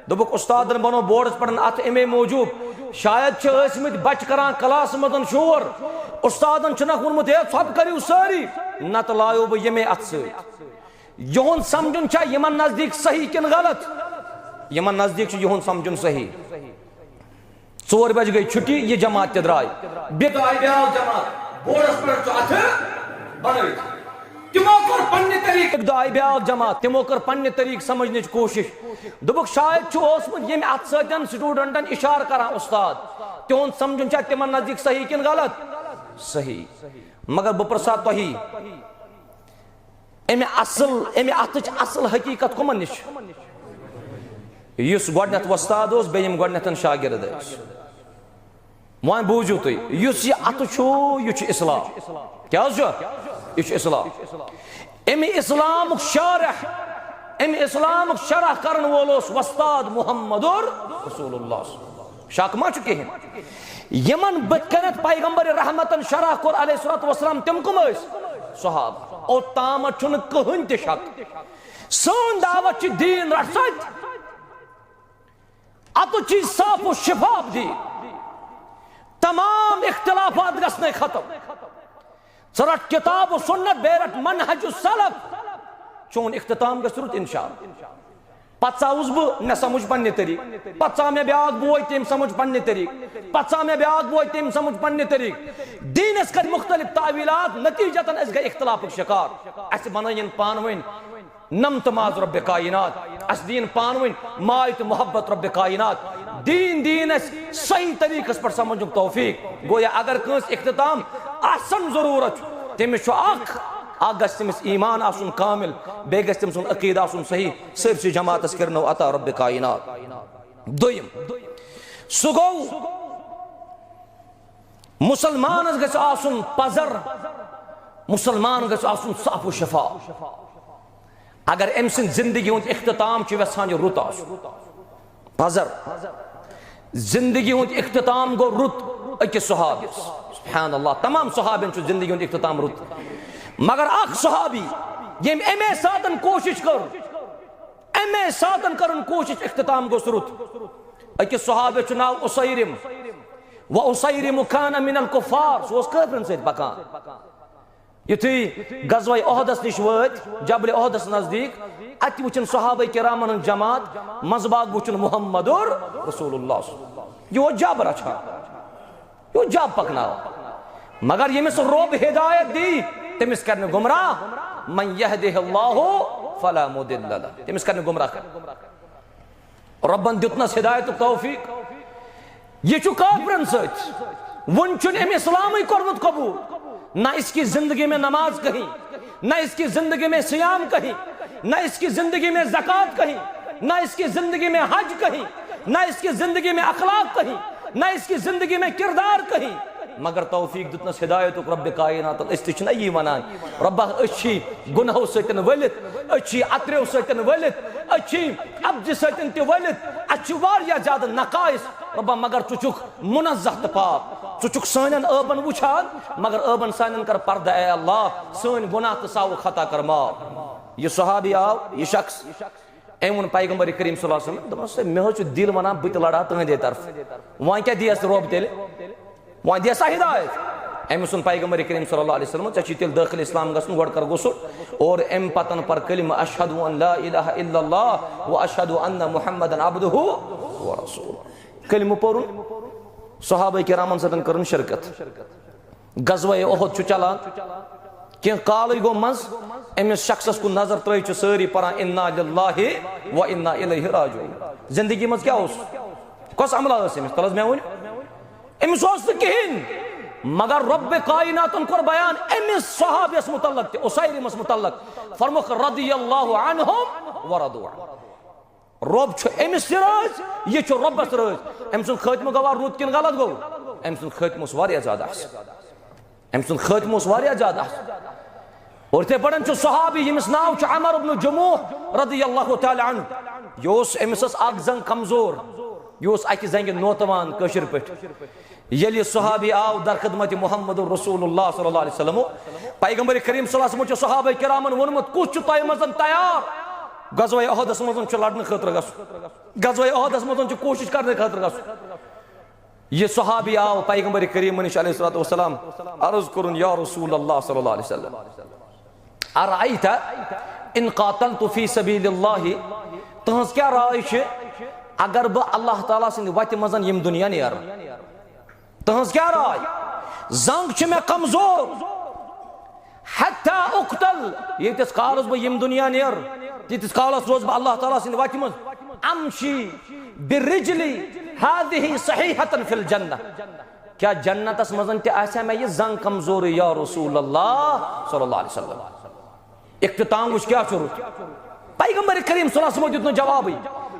دوٚپُکھ، استادن بنوو بورڈس پٮ۪ٹھ اتھ امے موٗجوٗب، شاید چھِ ٲسمٕتۍ بچہِ کران کلاسس منٛز شور، استادن چھُنکھ ووٚنمُت، "ہے، ژھۄپہٕ کٔرِو سٲری، نتہٕ لایو بہٕ ییٚمے اتھٕ سۭتۍ۔" یِہُنٛد سمجھُن چھا یِمن نزدیٖک صحیح کِنہٕ غلط؟ یِمن نزدیٖک چھُ یِہُنٛد سمجھُن صحیح۔ ژور بجہِ گٔے چھُٹی، یہِ جماعت تہِ درٛاے۔ بیٚیہِ آیہِ بیٛاکھ جماعت، بورڈس پٮ۪ٹھ چھُ اَتھٕ بنٲوِتھ۔ تِمو کوٚر پننہِ طریٖقہٕ، بیٚکہِ دۄہ آیہِ بیٛاکھ جماعت، تِمو کٔر پننہِ طریٖقہٕ سمجھنٕچ کوٗشِش۔ دوٚپُکھ، شاید چھُ اوسمُت ییٚمہِ اَتھٕ سۭتۍ سٹوڈنٹن اِشارٕ کران اُستاد۔ تِہُنٛد سمجھُن چھا تِمن نزدیٖک صحیح کِنہٕ غلط؟ صحیح۔ مگر بہٕ پرٛژھا تۄہی، امہِ اصل، امہِ اتھٕچ اصل حقیقت کمن نِش چھِ؟ یُس گۄڈنیتھ وۄستاد اوس، بیٚیہِ یِم گۄڈنیتھن شاگرد ٲسۍ۔ وۄنۍ بوٗزِو تُہۍ، یُس یہِ اتھٕ چھُ، یہِ چھُ اسلام۔ کیٛاہ حظ چھُ؟ یہِ چھُ اسلام۔ امہِ اسلامُک شارح، امہِ اسلامُک شرح کرن وول اوس وۄستاد محمد رسول اللہ۔ شک ما چھُ کِہیٖنۍ؟ یِمن بٕتھِ کنٮ۪تھ پیغمبر رحمتن شرح کوٚر علیہ الصلوۃ والسلام، تِم کٕم ٲسۍ؟ صحابہ۔ اوٚتامتھ چھُنہٕ کٕہٕنۍ تہِ شک۔ سٲنۍ دعوت چھِ دیٖن رٹھ سۭتۍ۔ اتُتھ چھِ صاف و شفاف دیٖن۔ تمام اختلافات گژھنَے ختم۔ ژٕ رٹھ کتاب و سنت، بیٚیہِ رٹھ منہج السلف۔ چون اختتام گژھِ رُت انشاءاللہ۔ پتہٕ ژاوُس بہٕ، مےٚ سمجھ پننہِ طریٖقہٕ۔ پتہٕ ژاو مےٚ بیٛاکھ بوے، تٔمۍ سمجھ پننہِ طریٖقہٕ۔ پتہٕ ژاو مےٚ بیٛاکھ بوے، تٔمۍ سمجھ پننہِ طریٖقہٕ۔ دیٖنس کٔرۍ مختلف تعویلات، نتیجتاً أسۍ گٔے اختلافُک شکار۔ اسہِ بنٲوِن پانہٕ ؤنۍ نمتہٕ ماز رب کائنات۔ اسہِ دِیِن پانہٕ ؤنۍ ماے تہٕ محبت رب کائنات۔ دیٖن دِیِن اسہِ صحیح طریٖقس پٮ۪ٹھ سمجھنُک توفیق۔ گویا اگر کٲنٛسہِ اختتام آسن ضروٗرت چھُ، تٔمِس چھُ اکھ، اکھ گژھِ تٔمِس ایمان آسُن کامل، بیٚیہِ گژھِ تٔمۍ سُنٛد عقیدٕ آسُن صحیح۔ سٲرسٕے جماعتس کٔرنو عطا رب کائنات۔ دوٚیِم، سُہ گوٚو، مسلمانس گژھِ آسُن پزر، مسلمان گژھِ آسُن صاف و شفاف۔ اگر أمۍ سٕنٛدِ زندگی ہُنٛد اختتام چھُ یژھان یہِ رُت آسُن، پزر، زندگی ہُنٛد اختتام گوٚو رُت أکِس صحابیَس۔ سبحان اللہ، تمام صحابین چھُ زندگی ہُنٛد اختتام رُت، مگر اکھ صحابی، ییٚمۍ اَمے ساتن کوٗشش کٔر، اَمے ساتن کٔرٕن کوٗشش، اختتام گوٚژھ رُت۔ أکِس صحابیَس چھُ ناو اسیرم، و اسیرم کان من الکفار، سُہ اوس کٲفرن سۭتۍ پکان۔ یُتھُے غزوہ احدس نِش وٲتۍ، جبل احدس نزدیٖک، اتہِ وُچھُن صحابہ کرامن ہُنٛد جماعت، منٛزباگ وُچھُن محمد رسول اللہ۔ یہِ اوس جب رچھان، یہِ اوس جب پکناوان۔ مگر ییٚمِس رۄب ہدایت دی، تٔمِس کرِ نہٕ گمراہ۔ من یہدہ اللہ فلا مضل لہ، تٔمِس کرِ نہٕ گمراہ کرِ۔ رۄبن دیُتنس ہدایتُک توفیق۔ یہِ چھُ کافرن سۭتۍ۔ وُنہِ چھُنہٕ أمۍ اسلامٕے کوٚرمُت قبول۔ نہ اس کی زندگی میں نماز کہیں، نہ اس کی زندگی میں صیام کہیں، نہ اس کی زندگی میں زکوٰۃ کہیں، نہ اس کی زندگی میں حج کہیں، نہ اس کی زندگی میں اخلاق کہیں، نہ اس کی زندگی میں کردار کہیں۔ مگر توفیق دیُتنس ہدایتُک رب کائناتن۔ أسۍ تہِ چھِنہ یی ونان، رۄبا، أسۍ چھِ گۄنہو سۭتۍ ؤلِتھ، أسۍ چھِ اَترٮ۪و سۭتۍ ؤلِتھ، أسۍ چھِ اَپزِ سۭتۍ تہِ ؤلِتھ، اَسہِ چھِ واریاہ زیادٕ نقائص۔ رۄبا، مگر ژٕ چھُکھ منزہ تہٕ پاک، ژٕ چھُکھ سانٮ۪ن عٲبن وٕچھان، مگر عٲبن سانٮ۪ن کر پردٕ، اے اللہ، سٲنۍ گۄناہ تہٕ ساوُک خطا کر معاف۔ یہِ صحابی آو، یہِ شخص، أمۍ ووٚن پیغمبر کریم صلی اللہ علیہ وسلم، دوٚپنس، "مےٚ حظ چھُ دِل ونان بہٕ تہِ لڑٕ ہا تُہنٛدے طرفہٕ، وۄنۍ کیٛاہ دِیَس رۄب تیٚلہِ؟" وۄنۍ دِ سا ہدایت۔ أمۍ سُنٛد پیغمبر کریم صلی اللہ علیہ وسلم، ژےٚ چھُے تیٚلہِ دٲخل اسلام گژھُن، گۄڈٕ کر غسل اور اَمہِ پتن پر کلمہ اشہد ان لا الہ الا اللہ و اشہد ان محمدا عبدہ و رسولہ۔ کلمہ پوٚرُن، صحابہ کرامن سۭتۍ کٔرٕن شرکت۔ غزوہ احد چھُ چلان، کینٛہہ کالٕے گوٚو منٛز، أمِس شخصس کُن نظر ترٲوِتھ چھِ سٲری پران انا للہ و انا الیہ راجعون۔ زندگی منٛز کیٛاہ اوس؟ کۄس عملہ ٲس أمِس؟ تَلہٕ حظ مےٚ ؤنِو۔ أمِس اوس نہٕ کِہیٖنۍ، مگر رۄبِ کائناتن کوٚر بیان أمِس صحابیَس مُتعلق تہِ، اسیرمس مُتعلق۔ فرمووُکھ رضی اللہ عنہم و رضوا عنہ۔ رۄب چھُ أمِس تہِ رٲضۍ، یہِ چھُ رۄبس رٲضۍ۔ أمۍ سُنٛد خٲتمہٕ گوٚوا رُت کِنہٕ غلط گوٚو؟ أمۍ سُنٛد خٲتمہٕ اوس واریاہ زیادٕ اصل۔ أمۍ سُنٛد خٲتمہٕ اوس واریاہ زیادٕ اصل۔ اور یِتھے پٲٹھۍ چھُ صحابی، ییٚمِس ناو چھُ عمر ابن جموح رضی اللہ تعالیٰ عنہ۔ یہِ اوس، أمِس ٲس اکھ زنٛگ کمزور، یہِ اوس اکہِ زنٛگہِ نوتوان کٲشِر پٲٹھۍ۔ ییٚلہِ یہِ صحابی آو در خدمت محمد رسول اللہ صلی اللہ علیہ وسلم، پیغمبر کریم صلی اللہ علیہ وسلم چھُ صحابہ کرامن ووٚنمُت، کُس چھُ تۄہہِ منٛز تیار غزوہ احدس منٛز چھُ لڑنہٕ خٲطرٕ گژھُن، غزوہ احدس منٛز چھُ کوٗشش کرنہٕ خٲطرٕ گژھُن؟ یہِ صحابی آو پیغمبر کریم نِش علیہ الصلوۃ والسلام، عرض کوٚرُن، یا رسول اللہ صلی اللہ علیہ وسلم، ارأیت ان قاتلت فی سبیل اللہ، تُہنٛز کیٛاہ راے چھِ اگر بہٕ اللہ تعالیٰ سٕنٛدِ وتہِ منٛز ییٚمہِ دُنیا نیرٕ؟ تُہنٛز کیٛاہ راے؟ زنٛگ چھِ مےٚ کمزور، حتی اقتل، ییٖتِس کالس بہٕ ییٚمہِ دُنیا نیرٕ، تیٖتِس کالس روزٕ بہٕ اللہ تعالیٰ سٕنٛدِ وتہِ منٛز۔ امشی برجلی ہذہ صحیحۃ فی الجنہ، کیٛاہ جنتس منٛز تہِ آسیا مےٚ یہِ زنٛگ کمزورٕے یا رسول اللہ صلی اللہ علیہ وسلم؟ اختتام وٕچھ کیٛاہ چھُ رُت۔ پیغمبر کریم صلی اللہ علیہ وسلم دیُت نہٕ جوابٕے۔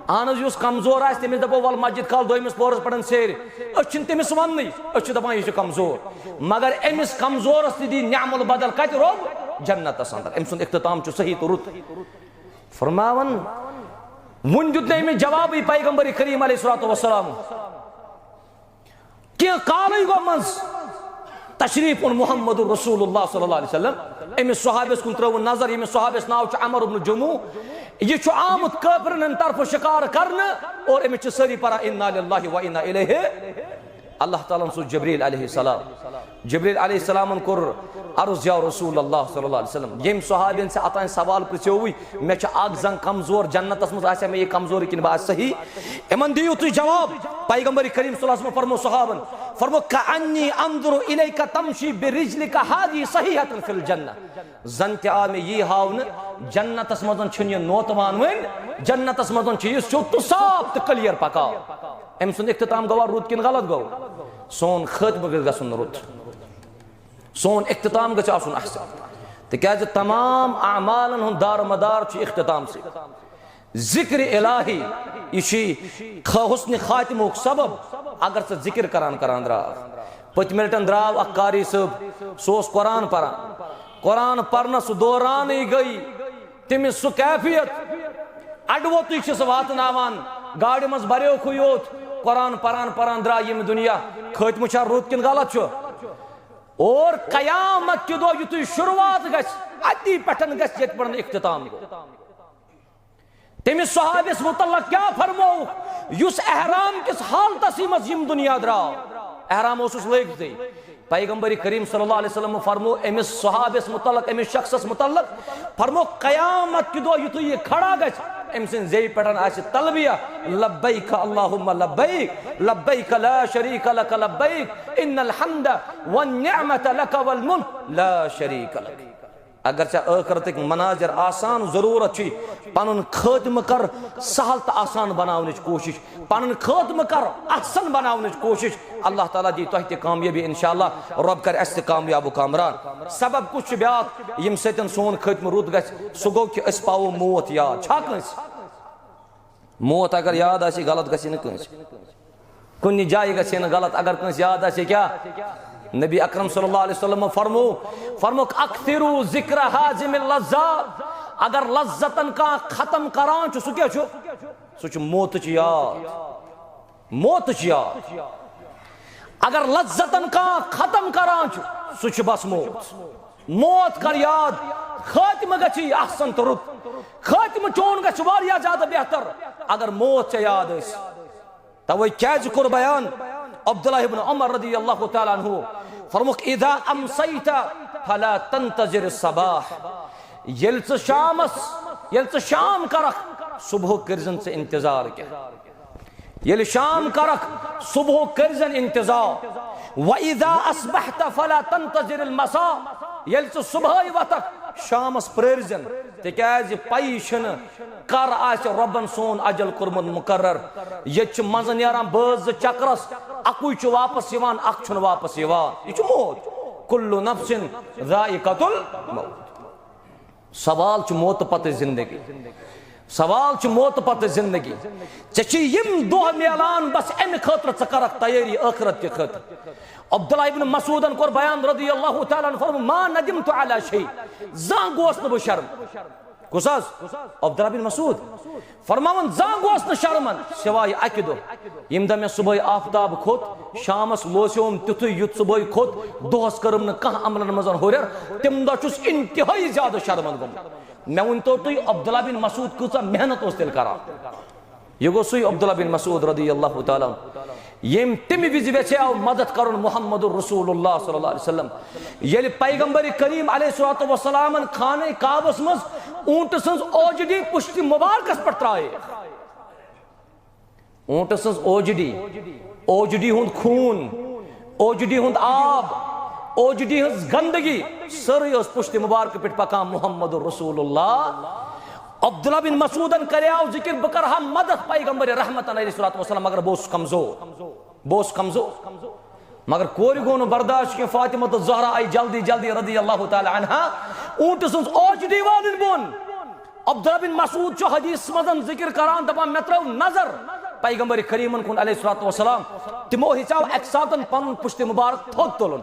اہن حظ، یُس کمزور آسہِ، تٔمِس دپو، "ول مسجد کھال، دوٚیمِس پوہرس پرن سیرِ۔" أسۍ چھِنہٕ تٔمِس وننٕے، أسۍ چھِ دپان، "یہِ چھُ کمزور۔" مگر أمِس کمزورس تہِ دی نعم البدل کتہِ؟ رۄب جنتس اندر۔ أمۍ سُنٛد اختتام چھُ صحیح تہٕ رُت۔ فرماوان، وُنہِ دیُت نہٕ أمِس جوابٕے پیغمبر کریم علیہ الصلوۃ والسلام۔ کینٛہہ کالٕے گوٚو منٛز تشریف اوٚن محمد رسول اللہ صلی اللہ علیہ وسلم۔ أمِس صحابیس کُن ترٲوٕن نظر، ییٚمِس صحابیس ناو چھُ عمر ابن جموح۔ یہِ چھُ آمُت کٲفرن ہٕنٛدِ طرفہٕ شکار کرنہٕ اور أمِس چھِ سٲری پران انا للہ و انا الیہ۔ اللہ تعالیٰ ہن سوٗز جبریل علیہ السلام۔ جبریل علیہ السلامن کوٚر عرض، یا رسول اللہ صلی اللہ علیہ وسلم، ییٚمۍ صحابین ژےٚ اوٚتام سوال پرژھیووُے، مےٚ چھِ اکھ زنٛگ کمزور، جنتس منٛز آسیا مےٚ یہِ کمزوری کِنہٕ بہٕ آسہٕ صحیح؟ یِمن دِیِو تُہۍ جواب۔ پیغمبر کریم صلی اللہ علیہ وسلم فرمو صحابن، فرمو، "کأنی انظر الیک تمشی برجلک ہذہ صحیحۃ فی الجنہ"۔ زن تہِ آو مےٚ یی ہاونہٕ، جنتس منٛز چھُنہٕ یہِ نوتوان وۄنۍ، جنتس منٛز چھُ یہِ سیوٚد تہٕ صاف تہٕ کلیر پکان۔ أمۍ سُنٛد اختتام گوٚوا رُت کِنہٕ غلط گوٚو؟ سون خٲتمہٕ گژھِ گژھُن رُت۔ سون اختتام گژھِ آسُن احسن، تِکیازِ تمام اعمالن ہُنٛد دار مدار چھُ اختتام سۭتۍ۔ ذکر الہی، یہِ چھُ خ-، حسن خاتمہُک سبب۔ اگر ژٕ ذکر کران کران درٛاو، پٔتمہِ لٹہِ درٛاو اکھ قاری صٲب، سُہ اوس قرآن پران، قرآن پرنس سُہ دورانٕے گٔے تٔمِس سُہ کیفیت، اڈٕ ووتُے چھِ سُہ واتناوان، گاڑِ منٛز بریوکھٕے یوت، قرآن پران پران درٛاو ییٚمہِ دُنیا۔ خٲتمہٕ چھا رُت کِنہٕ غلط چھُ؟ اور قیامت کہِ دۄہ یُتھُے شروعات گژھِ، اتی پٮ۪ٹھ گژھِ ییٚتہِ پٮ۪ٹھ اختتام گوٚو۔ تٔمِس صحابیس متعلق کیٛاہ فرمووُکھ؟ یُس احرام کِس حالتسٕے منٛز ییٚمہِ دُنیا درٛاو، احرام اوسُس لٲگتھٕے۔ پیغمبر کریم صلی اللہ علیہ وسلم فرمو أمِس صحابیس متعلق، أمِس شخصس متعلق فرمو، قیامت کہِ دۄہ یُتھُے یہِ کھڑا گژھِ، أمۍ سٕنٛدِ زیٚوِ پٮ۪ٹھ آسہِ تلبیہ، لبیک اللہم لبیک، لبیک لا شریک لک لبیک، ان الحمد والنعمت لک والملک لا شریک لک۔ اگر ژےٚ ٲخرتٕکۍ مناظر آسان ضروٗرت چھُے، پنُن خٲتمہٕ کر سہل تہٕ آسان بناونٕچ کوٗشش، پنُن خٲتمہٕ کر احسن بناونٕچ کوٗشش۔ اللہ تعالیٰ دی تۄہہِ تہِ کامیٲبی انشاءاللہ، رۄب کرِ اسہِ تہِ کامیاب و کامران۔ سبب کُس چھُ بیٛاکھ ییٚمہِ سۭتۍ سون خٲتمہٕ رُت گژھِ؟ سُہ گوٚو کہِ أسۍ پاوو موت یاد۔ چھا کٲنٛسہِ موت اگر یاد آسہِ، غلط گژھِ نہٕ کٲنٛسہِ۔ کُنہِ جایہِ گژھِ ہے نہٕ غلط، اگر کٲنٛسہِ یاد آسہِ ہے کیٛاہ؟ نبی اکرم صلی اللہ علیہ وسلم فرمو، فرموک، "اکثروا ذکر حازم اللذات"، اگر لذتن کانٛہہ ختم کران چھُ، سُہ کیٛاہ چھُ؟ سُہ چھُ موتٕچ یاد۔ موتٕچ یاد۔ اگر لذتن کانٛہہ ختم کران چھُ، سُہ چھُ بس موت۔ موت کر یاد، خٲتمہٕ گژھی احسن تہٕ رُت۔ خٲتمہٕ چون گژھِ واریاہ زیادٕ بہتر، اگر موت ژےٚ یاد ٲسۍ۔ توے کیازِ کوٚر بیان، عبداللہ ابن عمر رضی اللہ تعالیٰ عنہ فرموک، اذا امسیت فلا تنتظر الصباح، ییٚلہِ ژٕ شامس، ییٚلہِ ژٕ شام کرکھ، صبحُک کٔرزن ژٕ انتظار کینٛہہ۔ ییٚلہِ شام کرکھ، صبحُک کٔرزن انتظار۔ واذا اصبحت فلا تنتظر المساء، ییٚلہِ ژٕ صبحٲے وۄتھکھ، شامس پرٲرزن، تِکیازِ پَیی چھنہٕ کر آسہِ رۄبن سون اجل کوٚرمُت مقرر۔ ییٚتہِ چھِ منٛزٕ نیران بٲژ زٕ چکرس، اکُے چھُ واپس یِوان، اکھ چھُنہٕ واپس یِوان۔ یہِ چھُ موت۔ کل نفس ذائقۃ الموت۔ سوال چھُ موتہٕ پتہٕ زندگی۔ سوال چھُ موتہٕ پتہٕ زندگی۔ ژےٚ چھِ یِم دۄہ میلان، بس امہِ خٲطرٕ ژٕ کرکھ تیٲری ٲخرت کہِ خٲطرٕ۔ عبداللہ ابن مسعودن کوٚر بیان رضی اللہ تعالیٰ عنہ، فرموو، ما ندمت علی شیء، زانٛہہ گوس نہٕ بہٕ شرم۔ کُس حظ؟ عبداللہ بن مسعود فرماوان، زانٛہہ گوس نہٕ شرمن سوائے اکہِ دۄہ، ییٚمہِ دۄہ مےٚ صبحٲے آفتاب کھوٚت، شامس لوسیوم تیُتھُے یُتھ صبحٲے کھوٚت، دۄہس کٔرٕم نہٕ کانٛہہ عملن منٛز ہُرٮ۪ر، تمہِ دۄہ چھُس انتہٲیی زیادٕ شرمن گوٚمُت۔ مےٚ ؤنۍ تو تُہۍ، عبداللہ بن مسعود کۭژاہ محنت اوس تیٚلہِ کران۔ یہِ گوٚو سُے عبداللہ بن مسعود رضی اللہ تعالیٰ عنہ، ییٚمۍ تَمہِ وِزِ ویژھیو مدد کرُن محمد رسول اللہ صلی اللہ علیہ وسلم۔ ییٚلہِ پیغمبر کریم علیہ الصلوۃ والسلامن خانہ کعبس منٛز اوٗنٹہٕ سٕنٛز اوجڈی پُشتِ مبارکس پٮ۪ٹھ ترٛایے، اوٗنٹہٕ سٕنٛز اوجڈی، اوجڈی ہُنٛد خوٗن، اوجڈی ہُنٛد آب، اوجڈی ہٕنٛز گندگی، سٲرٕے ٲس پُشتِ مبارکہٕ پٮ۪ٹھ پکان محمد رسول اللہ۔ عبداللہ بن مسعودن کریاو ذکر، بہٕ کرٕ ہا مدد پیغمبر رحمت علیہ الصلوۃ والسلام، مگر بہٕ اوسُس کمزور، بہٕ اوسُس کمزور۔ مگر کورِ گوٚو نہٕ برداشت کینٛہہ، فاطمہ الزہرا آیہِ جلدی جلدی رضی اللہ تعالیٰ عنہا، اوٗنٹہٕ سٕنٛز اوجڈی والٕنۍ بۄن۔ عبداللہ بن مسعود چھُ حدیثس منٛز ذکر کران، دپان، مےٚ ترٲو نظر پیغمبر کریمن کُن علیہ الصلوۃ والسلام، تِمو ہیٚژاو اکہِ ساتن پنُن پُشتِ مبارک تھوٚد تُلُن،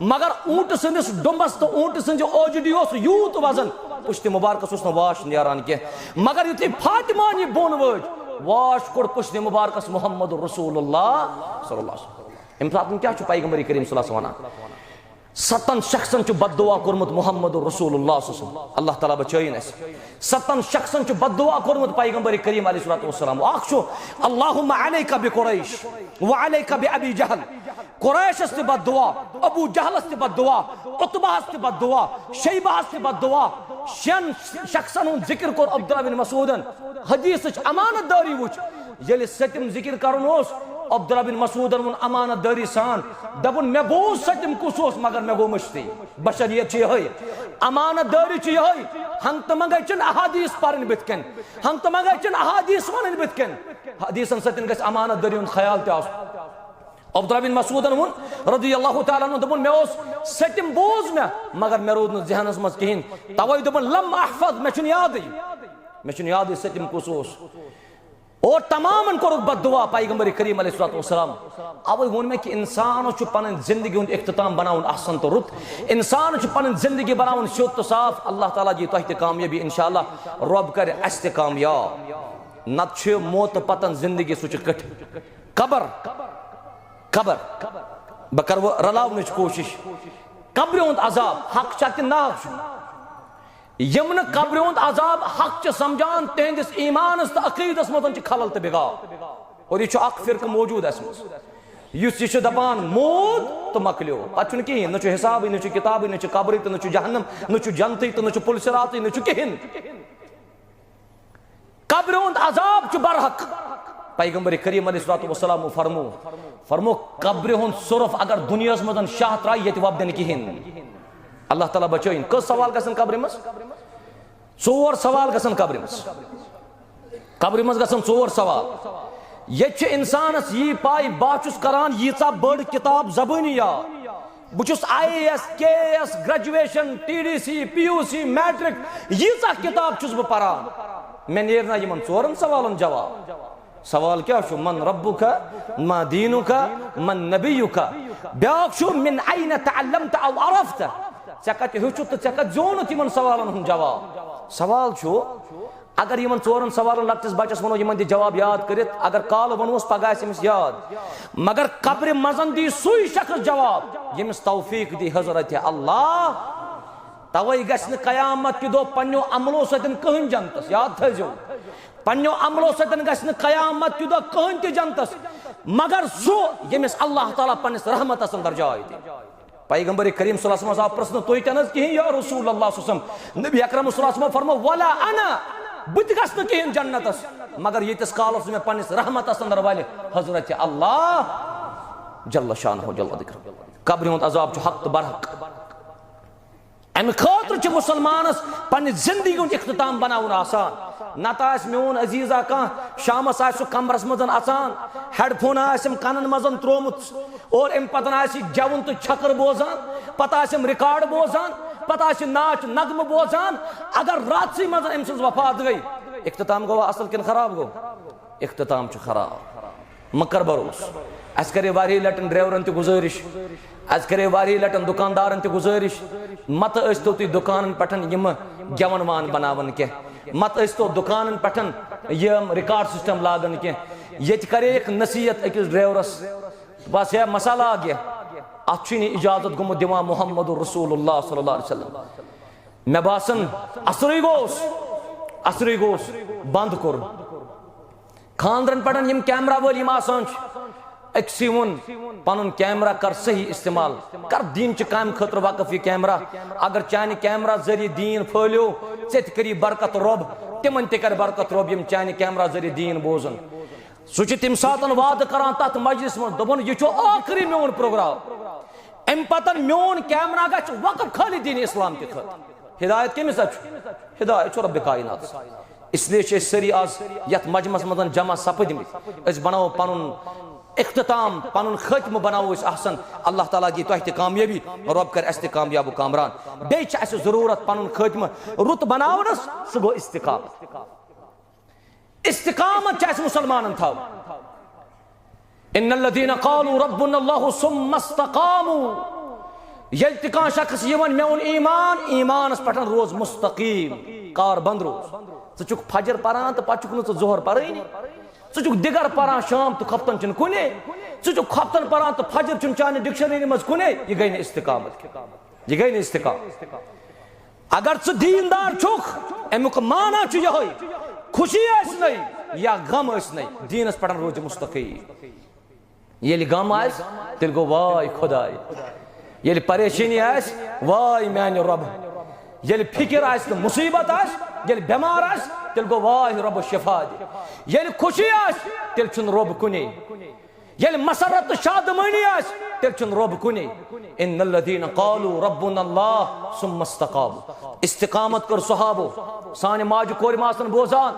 مگر اوٗنٹہٕ سٕنٛدِس ڈوٚمبس تہٕ اوٗنٹہٕ سٕنٛزِ اوجڈی اوس یوٗت وزن، پُشتِ مبارکس اوس نہٕ واش نیران کینٛہہ۔ مگر یُتھُے فاطمہ یہِ بۄن وٲج، واش کوٚر پُشتِ مبارکس محمد رسول اللہ صلی اللہ علیہ وسلم۔ امہِ ساتہٕ کیٛاہ چھُ پیغمبر کریم صلی اللہ علیہ وسلم ونان؟ ستن شخصن چھُ بد دعا کوٚرمُت محمد رسول اللہ صلی اللہ علیہ وسلم۔ اللہ تعالیٰ بچٲیِن اَسہِ۔ ستن شخصن چھُ بد دعا کوٚرمُت پیغمبر کریم علیہ الصلوۃ والسلام۔ اکھ چھُ، اللہم علیک بقریش وعلیک بابی جہل۔ قریشس تہِ بد دعا، ابو جہلس تہِ بد دعا، عتبہس تہِ بد دعا، شیبہس تہِ بد دعا۔ شٮ۪ن شخصن ہُنٛد ذکر کوٚر عبداللہ بن مسعودن۔ حدیثٕچ امانت دٲری وٕچھ۔ ییٚلہِ سٔتِم ذکر کرُن اوس، عبداللہ بن مسعودن ووٚن امانت دٲری سان، دوٚپُن، مےٚ بوٗز سٔتِم کُس اوس، مگر مےٚ گوٚو مٔشتٕے۔ بشریت چھِ یِہوٚے، امانت دٲری چھِ یِہوٚے۔ ہنٛگتہٕ منٛگے چھِنہٕ احادیث پرٕنۍ بٕتھِ کَنۍ، ہنٛگتہٕ منٛگے چھِنہٕ احادیث وَنٕنۍ بٕتھِ کَنۍ۔ حدیثن سۭتۍ گژھِ امانت دٲری ہُنٛد خیال تہِ آسُن۔ عبداللہ بن مسعودن ووٚن رضی اللہ تعالیٰ عنہ، دوٚپُن، مےٚ اوس سٔتِم بوٗز مےٚ، مگر مےٚ روٗد نہٕ ذہنس منٛز کِہیٖنۍ، توے دوٚپُن، لم احفظ، مےٚ چھُنہٕ یادٕے، مےٚ چھُنہٕ یادٕے سٔتِم کُس اوس۔ اور تمامن کوٚرُکھ بد دعا پیغمبر کریم علیہ الصلوۃ والسلام۔ اوے ووٚن مےٚ کہِ انسانس چھُ پنٕنۍ زندگی ہُنٛد اختتام بناوُن احسن تہٕ رُت۔ انسانس چھُ پنٕنۍ زندگی بناوُن سیوٚد تہٕ صاف۔ اللہ تعالیٰ دِیہِ تۄہہِ تہِ کامیٲبی انشاءاللہ۔ رۄب کرِ اَسہِ تہِ کامیاب۔ نتہٕ چھِ موتہٕ پتن زندگی، سُہ چھُ کٔٹھۍ۔ قبر، قبر، بہٕ کرٕ وۄنۍ رلاونٕچ کوٗشش۔ قبرِ ہُنٛد عذاب حق چھا کِنہٕ ناحق چھُ؟ یِم نہٕ قبرِ ہُنٛد عذاب حق چھِ سمجھان، تِہنٛدِس ایمانس تہٕ عقیدس منٛز چھِ خلل تہٕ بگاو۔ اور یہِ چھُ اکھ فرقہٕ موجود اَسہِ منٛز، یُس یہِ چھُ دپان، موٗد تہٕ مۄکلیو، اتھ چھُنہٕ کِہیٖنۍ، نہ چھُ حسابٕے، نہ چھُ کتابٕے، نہ چھُ قبرٕے تہٕ نہ چھُ جہنم، نہ چھُ جنتٕے تہٕ نہ چھُ پُل صراطٕے، نہ چھُ کِہیٖنۍ۔ قبرِ ہُنٛد عذاب چھُ برحق۔ پیغمبر کریم علیہ الصلوۃ والسلام فرمو، فرمو، قبرِ ہُنٛد سۄرُپھ اگر دُنیاہس منٛز شاہ ترایہِ، ییٚتہِ وۄپدِ نہٕ کِہیٖنۍ۔ اللہ تعالیٰ بچٲیِن۔ کٔژ سوال گژھن قبرِ منٛز؟ ژور سوال گژھن قبرِ منٛز۔ قبرِ منٛز گژھن ژور سوال۔ ییٚتہِ چھِ انسانس یی پاے، بہٕ چھُس کران ییٖژاہ بٔڑ کتاب زبٲنی یاد۔ بہٕ چھُس I A S, K A S, graduation, T D C, P U C, matric, ییٖژاہ کتاب چھُس بہٕ پران۔ مےٚ نیرِ نہ یِمن ژورن سوالن جواب۔ سوال کیٛاہ چھُ؟ من ربک، ما دینک، من نبیک۔ بیٛاکھ چھُ، من این تعلمت او عرفت؟ ژےٚ کتہِ ہیوٚچھُتھ تہٕ ژےٚ کتہِ زیوٗنُتھ یِمن سوالن ہُنٛد جواب؟ سوال چھُ، اگر یِمن ژورن سوالن لۄکٹِس بچس ونو یِمن دِ جواب یاد کٔرِتھ، اگر کالہٕ ونوس، پگاہ آسہِ أمِس یاد۔ مگر قبرِ منٛزن دی سُے شخص جواب، ییٚمِس توفیق دی حضرت اللہ۔ توے گژھِ نہٕ قیامت کہِ دۄہ پننیو عملو سۭتۍ کٕہٕنۍ جنتس، یاد تھٲیزیو۔ پننیو عملو سۭتۍ گژھِ نہٕ قیامت کہِ دۄہ کٕہٕنۍ تہِ جنتس۔ مگر سُہ، ییٚمِس اللہ تعالیٰ پننِس رحمتس اندر جاے دِ۔ پیغمبر کریم صلی اللہ علیہ وسلم آو پرژھنہٕ، "تُہۍ تہِ نہٕ حظ کِہیٖنۍ یا رسول اللہ؟" صلی اللہ علیہ وسلم۔ نبی اکرم صلی اللہ علیہ وسلم فرموو، "ولا انا، بہٕ تہِ گژھٕ نہٕ کِہیٖنۍ جنتس، مگر ییٖتِس کالس مےٚ پننِس رحمتس اندر ولہِ حضرت اللہ جل شانہ جل ذکر۔" قبرِ ہُنٛد عذاب چھُ حق تہٕ برحق۔ امہِ خٲطرٕ چھُ مسلمانس پننہِ زندگی ہُنٛد اختتام بناوُن آسان۔ نتہٕ آسہِ میون عزیزا کانٛہہ شامس آسہِ سُہ کمرس منٛز اژان، ہیڈ فون آسٮ۪م کنن منٛز تروومُت اور امہِ پتہٕ آسہِ یہِ گٮ۪وُن تہٕ چھکر بوزان، پتہٕ آسٮ۪م ریکارڈ بوزان، پتہٕ آسہِ ناچ نغمہٕ بوزان۔ اگر راتسٕے منٛز أمۍ سٕنٛز وفات گٔے، اختتام گوٚوا اصل کِنہٕ خراب گوٚو؟ اختتام چھُ خراب۔ مہ کر بھروسہٕ۔ اسہِ کرے واریاہ لٹٮ۪ن ڈرائیورن تہِ گزٲرِش، اسہِ کرے واریاہ لٹٮ۪ن دکاندارن تہِ گزٲرِش، متہٕ ٲسۍتو تُہۍ دکانن پٮ۪ٹھ یِم گٮ۪ون وان بناوان کینٛہہ، متہٕ ٲسۍتو دکانن پٮ۪ٹھ یِم ریکارڈ سسٹم لاگان کینٛہہ۔ ییٚتہِ کرے اکھ نصیحت أکِس ڈرائیورس، بس ہے مسالہ آ گیا، اتھ چھُے نہٕ اجازت گوٚمُت دِوان محمد رسول اللہ صلی اللہ علیہ وسلم۔ مےٚ باسان، اصرٕے گوٚوس، اصرٕے گوٚوس، بنٛد کوٚر۔ خانٛدرن پٮ۪ٹھ یِم کیمرہ وٲلۍ یِم آسان چھِ، أکسٕے ووٚن، "پنُن کیمرہ کر صحیح استعمال، کر دیٖن چہِ کامہِ خٲطرٕ وقف یہِ کیمرہ۔ اگر چانہِ کیمرہ ذٔریعہٕ دیٖن پھٲلیو، ژےٚ تہِ کری برکت رۄب، تِمن تہِ کرِ برکت رۄب، یِم چانہِ کیمرہ ذٔریعہٕ دیٖن بوزن۔" سُہ چھُ تَمہِ ساتہٕ وعدٕ کران تَتھ مجلس منٛز، دوٚپُن، "یہِ چھُ ٲخری میون پروگرام۔ اَمہِ پتہٕ میون کیمرہ گژھِ وقف خٲلی دین اسلام کہِ خٲطرٕ۔" ہدایت کٔمِس اَتھِ چھُ؟ ہدایت چھُ رب کائنات۔ اس لیے چھِ أسۍ سٲری آز یَتھ مجمعس منٛز جمع سپٕدمٕتۍ۔ أسۍ بناوو پنُن اختتام، پنُن خٲتمہٕ بناوو أسۍ احسن۔ اللہ تعالیٰ دی تۄہہِ تہِ کامیٲبی، رب کرِ اَسہِ تہِ کامیاب و کامران۔ بیٚیہِ چھِ اَسہِ ضروٗرت پنُن خٲتمہٕ رُت بناونس، سُہ گوٚو استقامت۔ استقامت چھِ اَسہِ مُسلمانن تھاوٕنۍ۔ ان الذین قالوا ربنا اللہ ثم استقاموا۔ ییٚلہِ تہِ کانٛہہ شخص یہِ وَنہِ، "مےٚ اوٚن ایمان"، ایمانس پٮ۪ٹھ روز مستقیم، کار بند روز۔ ژٕ چھُکھ فجر پران تہٕ پتہٕ چھُکھ نہٕ ژٕ ظہر پرٲنی۔ ژٕ چھُکھ دِگر پران شام تہٕ خۄفتن چھُنہٕ کُنے۔ ژٕ چھُکھ خۄفتن پران تہٕ فجر چھُنہٕ چانہِ ڈکشنری منٛز کُنے۔ یہِ گٔے نہٕ استقامت۔ یہِ گٔے نہٕ استقامت۔ اگر ژٕ دیندار چھُکھ، امیُک معنی چھُ یِہوٚے، خوشی ٲسۍ نَے یا غم ٲسۍ نَے، دیٖنَس پٮ۪ٹھ روزِ مستقیم۔ ییٚلہِ غم آسہِ، تیٚلہِ گوٚو واے خۄداے۔ ییٚلہِ پریشٲنی آسہِ، واے میانہِ رۄب۔ ییٚلہِ فکر آسہِ تہٕ مُصیبت آسہِ، ییٚلہِ بٮ۪مار آسہِ، تیٚلہِ گوٚو واے رۄب شفا دِ۔ ییٚلہِ خوشی آسہِ، تیٚلہِ چھُنہٕ رۄب کُنے۔ ییٚلہِ مسرت تہٕ شادمٲنی آسہِ، تیٚلہِ چھُنہٕ رۄب کُنے۔ ان الذین قالوا ربنا اللہ ثم استقاموا۔ استقامت کٔر صحابو۔ سانہِ ماجہِ کورِ ما آسن بوزان،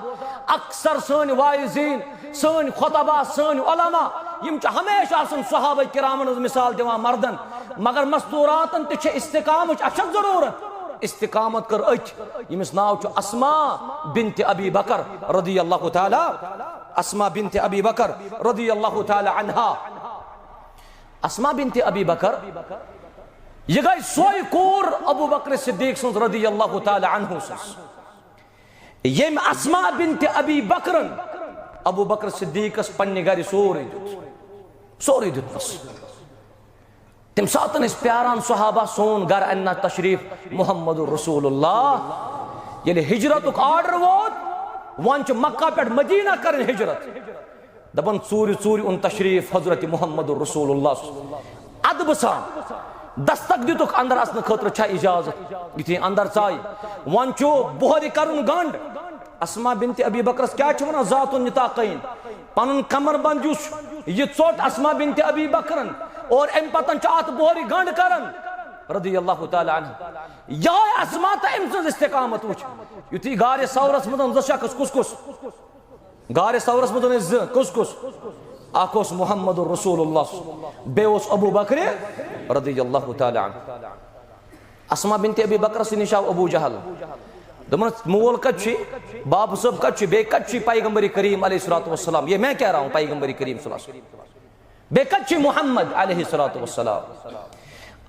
اکثر سٲنۍ واعظین، سٲنۍ خطبا، سٲنۍ علماء، یِم چھِ ہمیشہِ آسان صحابہ کرامن ہٕنٛز مثال دِوان مردن، مگر مستوراتن تہِ چھِ استقامٕچ اکھ چھَکھ ضروٗرت۔ استقامت کٔر أکۍ، ییٚمِس ناو چھُ اسما بنت ابی بکر رضی اللہ تعالیٰ، اسما بنت ابی بکر رضی اللہ تعالیٰ عنہا۔ اسما بنت ابی بکر، یہِ گٔے سۄے کوٗر ابو بکر صدیق سٕنٛز رضی اللہ تعالیٰ عنہ سٕنٛز، ییٚمۍ اسما بنت ابی بکرن ابو بکر صدیقس پننہِ گرِ سورُے دیُت، سورُے دیُتنس۔ تَمہِ ساتہٕ ٲسۍ پیاران صحابہ، "سون گرٕ اَنہِ نا تشریف محمد رسول اللہ۔" ییٚلہِ ہجرتُک آرڈر ووت، وۄنۍ چھُ مکہ پٮ۪ٹھ مدینہ کرٕنۍ ہجرت۔ دپان، ژوٗرِ ژوٗرِ اوٚن تشریف حضرت محمد رسول اللہ۔ ادبہٕ سان دستک دِتُکھ اندر اژنہٕ خٲطرٕ، چھا اجازت؟ یُتھُے اندر ژایہِ، وۄنۍ چھُ بۄہرِ کرُن گنڈ۔ اسما بنت ابی بکرس کیٛاہ چھِ ونان ذات النطاقین؟ پنُن کمر بند یُس، یہِ ژوٚٹ اسما بنت ابی بکرن اور امہِ پتن چھُ اتھ بۄہرِ گنڈ کران رضی اللہ تعالیٰ عنہ۔ یہے اسما تہٕ أمۍ سٕنٛز استقامت وٕچھ۔ یُتھُے غارِ ثورس منٛز زٕ شخص، کُس کُس؟ غارِ ثورس منٛز ٲسۍ زٕ، کُس کُس؟ اکھ اوس محمد رسول اللہ، بیٚیہِ اوس ابو بکر رضی اللہ تعالیٰ عنہ۔ اسما بنت ابی بکرس نِش آو ابو جہل۔ دوٚپمس، "مول کتہِ چھُے؟ بابہٕ صٲب کتہِ چھُے؟ بیٚیہِ کتہِ چھُے پیغمبر کریم علیہ الصلوۃ والسلام؟ یہ میں کہہ رہا ہوں، پیغمبر کریم صلی اللہ علیہ وسلم۔ بیٚیہِ کتہِ چھُے محمد علیہ الصلوۃ والسلام؟"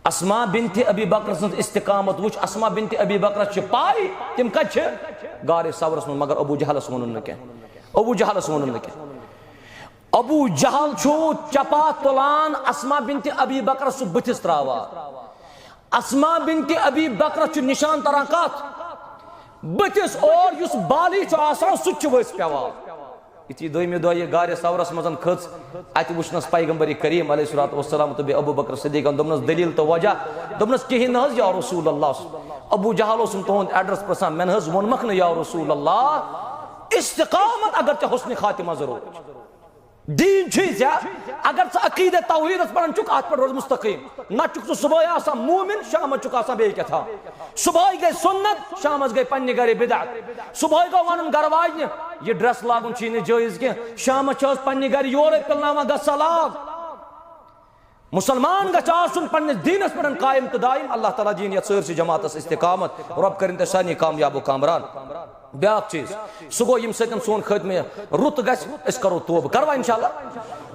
اسما بنت ابی بکر سٕنٛز استقامت وٕچھ۔ اسما بنت ابی بکرس چھِ پاے تِم کتہِ چھِ، غارِ ثورس منٛز، مگر ابو جہلس ووٚنُن نہٕ کینٛہہ۔ ابو جہلس ووٚنُن نہٕ کینٛہہ۔ ابو جہل چھُ چپا تُلان، اسما بنت ابی بکرس چھُ بٕتھِس تراوان۔ اسما بنت ابی بکرس چھُ نشان تران کتھ؟ بٕتھِس، اور یُس بالی چھُ آسان، سُہ تہِ چھُ ؤسۍ پٮ۪وان۔ یُتھُے دوٚیمہِ دۄہ یہِ غارِ ثورس منٛز کھٔژ، اتہِ وُچھنس پیغمبر کریم علیہ الصلوۃ والسلام تہٕ بیٚیہِ ابو بکر صدیقن، دوٚپنس، دٔلیٖل تہٕ وجہ؟ دوٚپنس، کِہیٖنۍ نہٕ حظ یا رسول اللہ۔ ابو جہل اوسُم تُہُنٛد ایڈریس پرژھان، مےٚ نہٕ حظ ووٚنمکھ نہٕ یا رسول اللہ، استقامت اگر ژےٚ حسن خاتمہ ضروٗرت چھُ۔ دیٖن چھُے ژےٚ، اگر ژٕ عقیدے توحیٖدس پران چھُکھ، اتھ پٮ۪ٹھ روز مستقیم۔ نتہٕ چھُکھ ژٕ صبحٲے آسان مومن، شامس چھُکھ آسان بیٚیہِ کیٛاہ تھام۔ صبحٲے گٔے سُنت، شامس گٔے پننہِ گرِ بدعت۔ صبحٲے گوٚو ونُن گرٕ واجنہِ، یہِ ڈریس لاگُن چھُے نہٕ جٲیز کینٛہہ، شامس چھِ حظ پننہِ گرِ یورے پِلناوان، گژھ سا لاگ۔ مسلمان گژھِ آسُن پننِس دیٖنس پٮ۪ٹھ قائم تہٕ دائم۔ اللہ تعالیٰ دِیِن یتھ سٲرسٕے جماعتس استقامت۔ رب کٔرِن تۄہہِ سارنٕے کامیاب و کامران۔ بیٛاکھ چیٖز، سُہ گوٚو ییٚمہِ سۭتۍ سون خٲتمہٕ رُت گژھِ، أسۍ کرو توبہٕ۔ کروا انشاءاللہ؟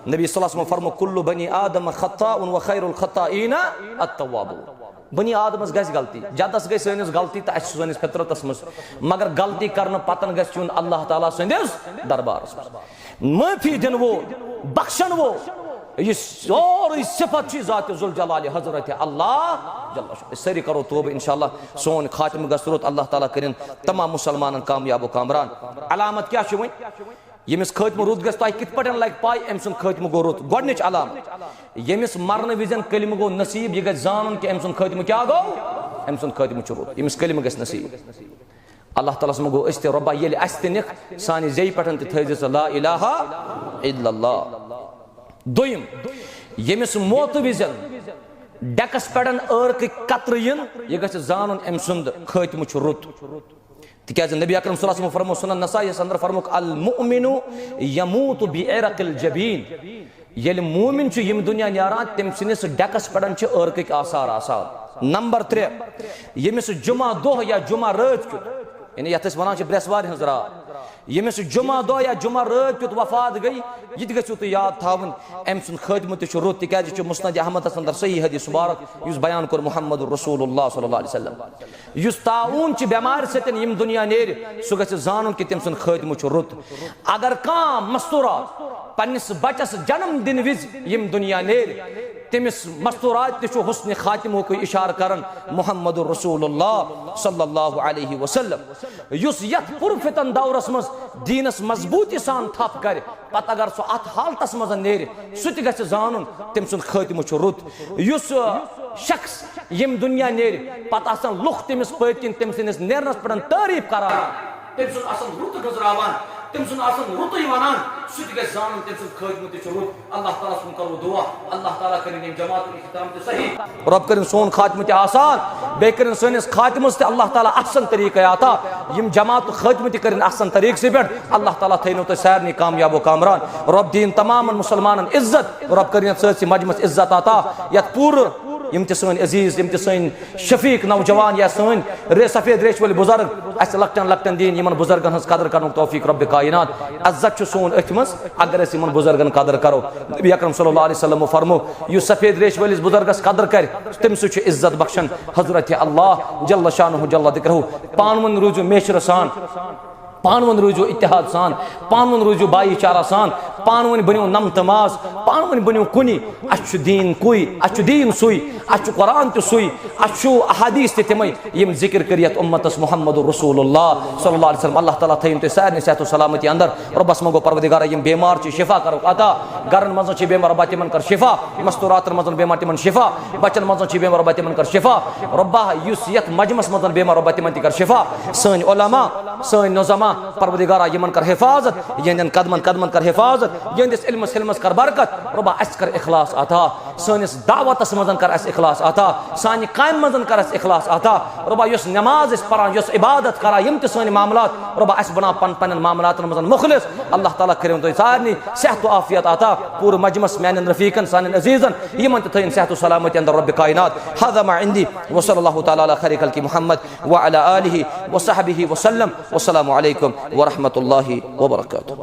نبی صلی اللہ علیہ وسلم فرمو، "کل بنی آدم خطاء و خیر الخطائین التوابون۔" بنی آدمس گژھِ غلطی، جدس گٔے سٲنِس غلطی تہٕ اسہِ چھُ سٲنِس فطرتس منٛز، مگر غلطی کرنہٕ پتن گژھِ یُن اللہ تعالیٰ سٕنٛدِس دربارس منٛز۔ معٲفی دِنہٕ وول، بخشن وول، یہِ سورُے صفت چھِ ذات ذوالجلال حضرت اللہ جل شانہ۔ أسۍ سٲری کرو توبہٕ انشاءاللہ، سون خاتمہٕ گژھِ رُت، اللہ تعالیٰ کٔرِن تمام مسلمانن کامیاب و کامران۔ علامت کیٛاہ چھِ وۄنۍ؟ ییٚمِس خٲتمہٕ رُت گژھِ، تۄہہِ کِتھ پٲٹھۍ لگہِ پاے أمۍ سُنٛد خٲتمہٕ گوٚو رُت؟ گۄڈٕنِچ علامت، ییٚمِس مرنہٕ وِزٮ۪ن کلمہٕ گوٚو نصیب، یہِ گژھِ زانُن کہِ أمۍ سُنٛد خٲتمہٕ کیٛاہ گوٚو؟ أمۍ سُنٛد خٲتمہٕ چھُ رُت، ییٚمِس کلمہٕ گژھِ نصیب۔ اللہ تعالیٰ ہس منٛز گوٚو أسۍ تہِ، رۄبا ییٚلہِ اسہِ تہِ نِکھ، سانہِ زیٚیہِ پٮ۪ٹھ تہِ تھٲوزِ ژٕ لا الہ الا اللہ۔ دوٚیِم، ییٚمِس موتہٕ وِزٮ۪ن ڈٮ۪کس پٮ۪ٹھ عٲرقٕکۍ قطرٕ یِن، یہِ گژھِ زانُن أمۍ سُنٛد خٲتمہٕ چھُ رُت۔ تِکیٛازِ نبی اکرم صلی اللہ علیہ وسلم فرمو سنن نسائی یس اندر فرموک، "المؤمن یموت بعرق الجبین"، ییٚلہِ مومن چھُ ییٚمہِ دُنیا نیران، تٔمۍ سٕنٛدِس ڈٮ۪کس پٮ۪ٹھ چھِ عٲرقٕکۍ آثار آسان۔ نمبر ترٛےٚ، ییٚمِس جمعہ دۄہ یا جمعہ رٲژ کیُتھ، یعنی یتھ أسۍ ونان چھِ برٛٮ۪سوارِ ہٕنٛز رات، ییٚمِس جمعہ دۄہ یا جمعہ رٲژ کیُتھ وفات گٔے، یہِ تہِ گژھِو تُہۍ یاد تھاوُن، أمۍ سُنٛد خٲتمہٕ تہِ چھُ رُت، تِکیٛازِ یہِ چھُ مسند احمدس اندر صحیح حدیث مبارک، یُس بیان کوٚر محمد رسول اللہ صلی اللہ علیہ وسلم۔ یُس طاعون چہِ بٮ۪مارِ سۭتۍ ییٚمہِ دُنیا نیرِ، سُہ گژھِ زانُن کہِ تٔمۍ سُنٛد خٲتمہٕ چھُ رُت۔ اگر کانٛہہ مستورات پننِس بچس جنم دِنہٕ وِزِ ییٚمہِ دُنیا نیرِ، تٔمِس مستورات تہِ چھُ حسن خاتمہُک اِشارٕ کران محمد رسول اللہ صلی اللہ علیہ وسلم۔ یُس یتھ پُرفتن دورس منٛز دیٖنس مضبوٗطی سان تھپھ کرِ، پتہٕ اگر سُہ اتھ حالتس منٛز نیرِ، سُہ تہِ گژھِ زانُن تٔمۍ سُنٛد خٲتمہٕ چھُ رُت۔ یُس، آ، شخص ییٚمہِ دُنیا نیرِ، پتہٕ آسن لُکھ تٔمِس پٔتۍ کِنۍ تٔمۍ سٕنٛدِس نیرنس پٮ۪ٹھ تعریٖف کران، تٔمۍ سُنٛد آسن رُت گٔنٛزراوان، تٔمۍ سُنٛد آسن رُتُے ونان، سُہ تہِ گژھِ زانُن تٔمۍ سُنٛد خٲتمہٕ تہِ چھُ رُت۔ اللہ تعالیٰ ہس کُن کرو دُعا، اللہ تعالیٰ کٔرِن یِم جماعتُک اختتام تہِ صحیح۔ رۄب کٔرِن سون خاتمہٕ تہِ آسان، بیٚیہِ کٔرِن سٲنِس خاتمس تہِ اللہ تعالیٰ احسن طریٖقے عطا۔ یِم جماعتُک خاتمہٕ تہِ کٔرِن احسن طریٖقسٕے پٮ۪ٹھ۔ اللہ تعالیٰ تھٲینو تۄہہِ سارنٕے کامیاب و کامران۔ رۄب دِیِن تمامن مسلمانن عزت، رۄب کٔرِن یتھ سٲرسٕے مجمس عزت عطا۔ یتھ پوٗرٕ یِم تہِ سٲنۍ عزیز، یِم تہِ سٲنۍ شفیق نوجوان یا سٲنۍ رے-، سفید ریش وٲلۍ بُزرگ، اسہِ لۄکٹٮ۪ن لۄکٹٮ۪ن دِیِن یِمن بُزرگن ہٕنٛز قدر کرنُک توفیق رۄبِ کائنات۔ عزت چھُ سون أتھۍ منٛز، اگر أسۍ یِمن بُزرگن قدر کرو۔ نبی اکرم صلی اللہ علیہ وسلمو فرمو، یُس سفید ریش وٲلِس بُزرگس قدر کرِ، تٔمۍ سُہ چھُ عزت بخشان حضرت اللہ جل شانہ جل ذکرہ۔ پانہٕ ؤنۍ روٗزِو میچھرٕ سان، پانہٕ ؤنۍ روٗزِو اتحاد سان، پانہٕ ؤنۍ روٗزِو بھایی چارہ سان، پانہٕ ؤنۍ بٔنِو نمتہٕ ماز، پانہٕ ؤنۍ بٔنِو کُنی۔ اسہِ چھُ دیٖن کُے، اسہِ چھُ دیٖن سُے، اسہِ چھُ قرآن تہِ سُے، اسہِ چھُ احادیث تہِ تِمے، یِم ذکر کٔرۍ یتھ امتس محمد رسول اللہ صلی اللہ علیہ وسلم۔ اللہ تعالیٰ تھٲیِن تُہۍ سارنٕے صحت و سلامتی اندر۔ رۄبس منٛگو پروردگارا، یِم بیمار چھِ شفا کرُکھ عطا، گرن منٛز چھِ بیمار رۄبا تِمن کر شفا، مستوراتن منٛز بیمار تِمن شفا، بچن منٛز چھِ بیمار رۄبا تِمن کر شفا۔ رۄبا یُس یتھ مجمس منٛز بیمار رۄبا تِمن تہِ کر شفا۔ سٲنۍ علماء، سٲنۍ نظما، پروردگارا یِمن کر حفاظت، یِہنٛدٮ۪ن قدمن قدمن کر حفاظت، یِہنٛدِس علمس حلمس کر برکت۔ رۄبا اسہِ کر اخلاص عطا، سٲنِس دعوتس منٛز کر اسہِ اخلاص عطا، سانہِ کامہِ منٛز کر اسہِ اخلاص عطا۔ رۄبا یۄس نماز أسۍ پران، یۄس عبادت کران، یِم تہِ سٲنۍ معاملات، رۄبا اسہِ بناو پن پننٮ۪ن معاملاتن منٛز مخلص۔ اللہ تعالیٰ کٔرِو تُہۍ سارنٕے صحت و عافیت عطا، پوٗرٕ مجمس، میانٮ۪ن رفیقن، سانٮ۪ن عزیزن، یِمن تہِ تھٲیِن صحت و سلامتی اندر رۄبِ کائنات۔ هذا ما عندي، وصلى الله تعالى على خير خلق محمد وعلى آله وصحبه وسلم۔ والسلام عليكم ورحمة الله وبركاته۔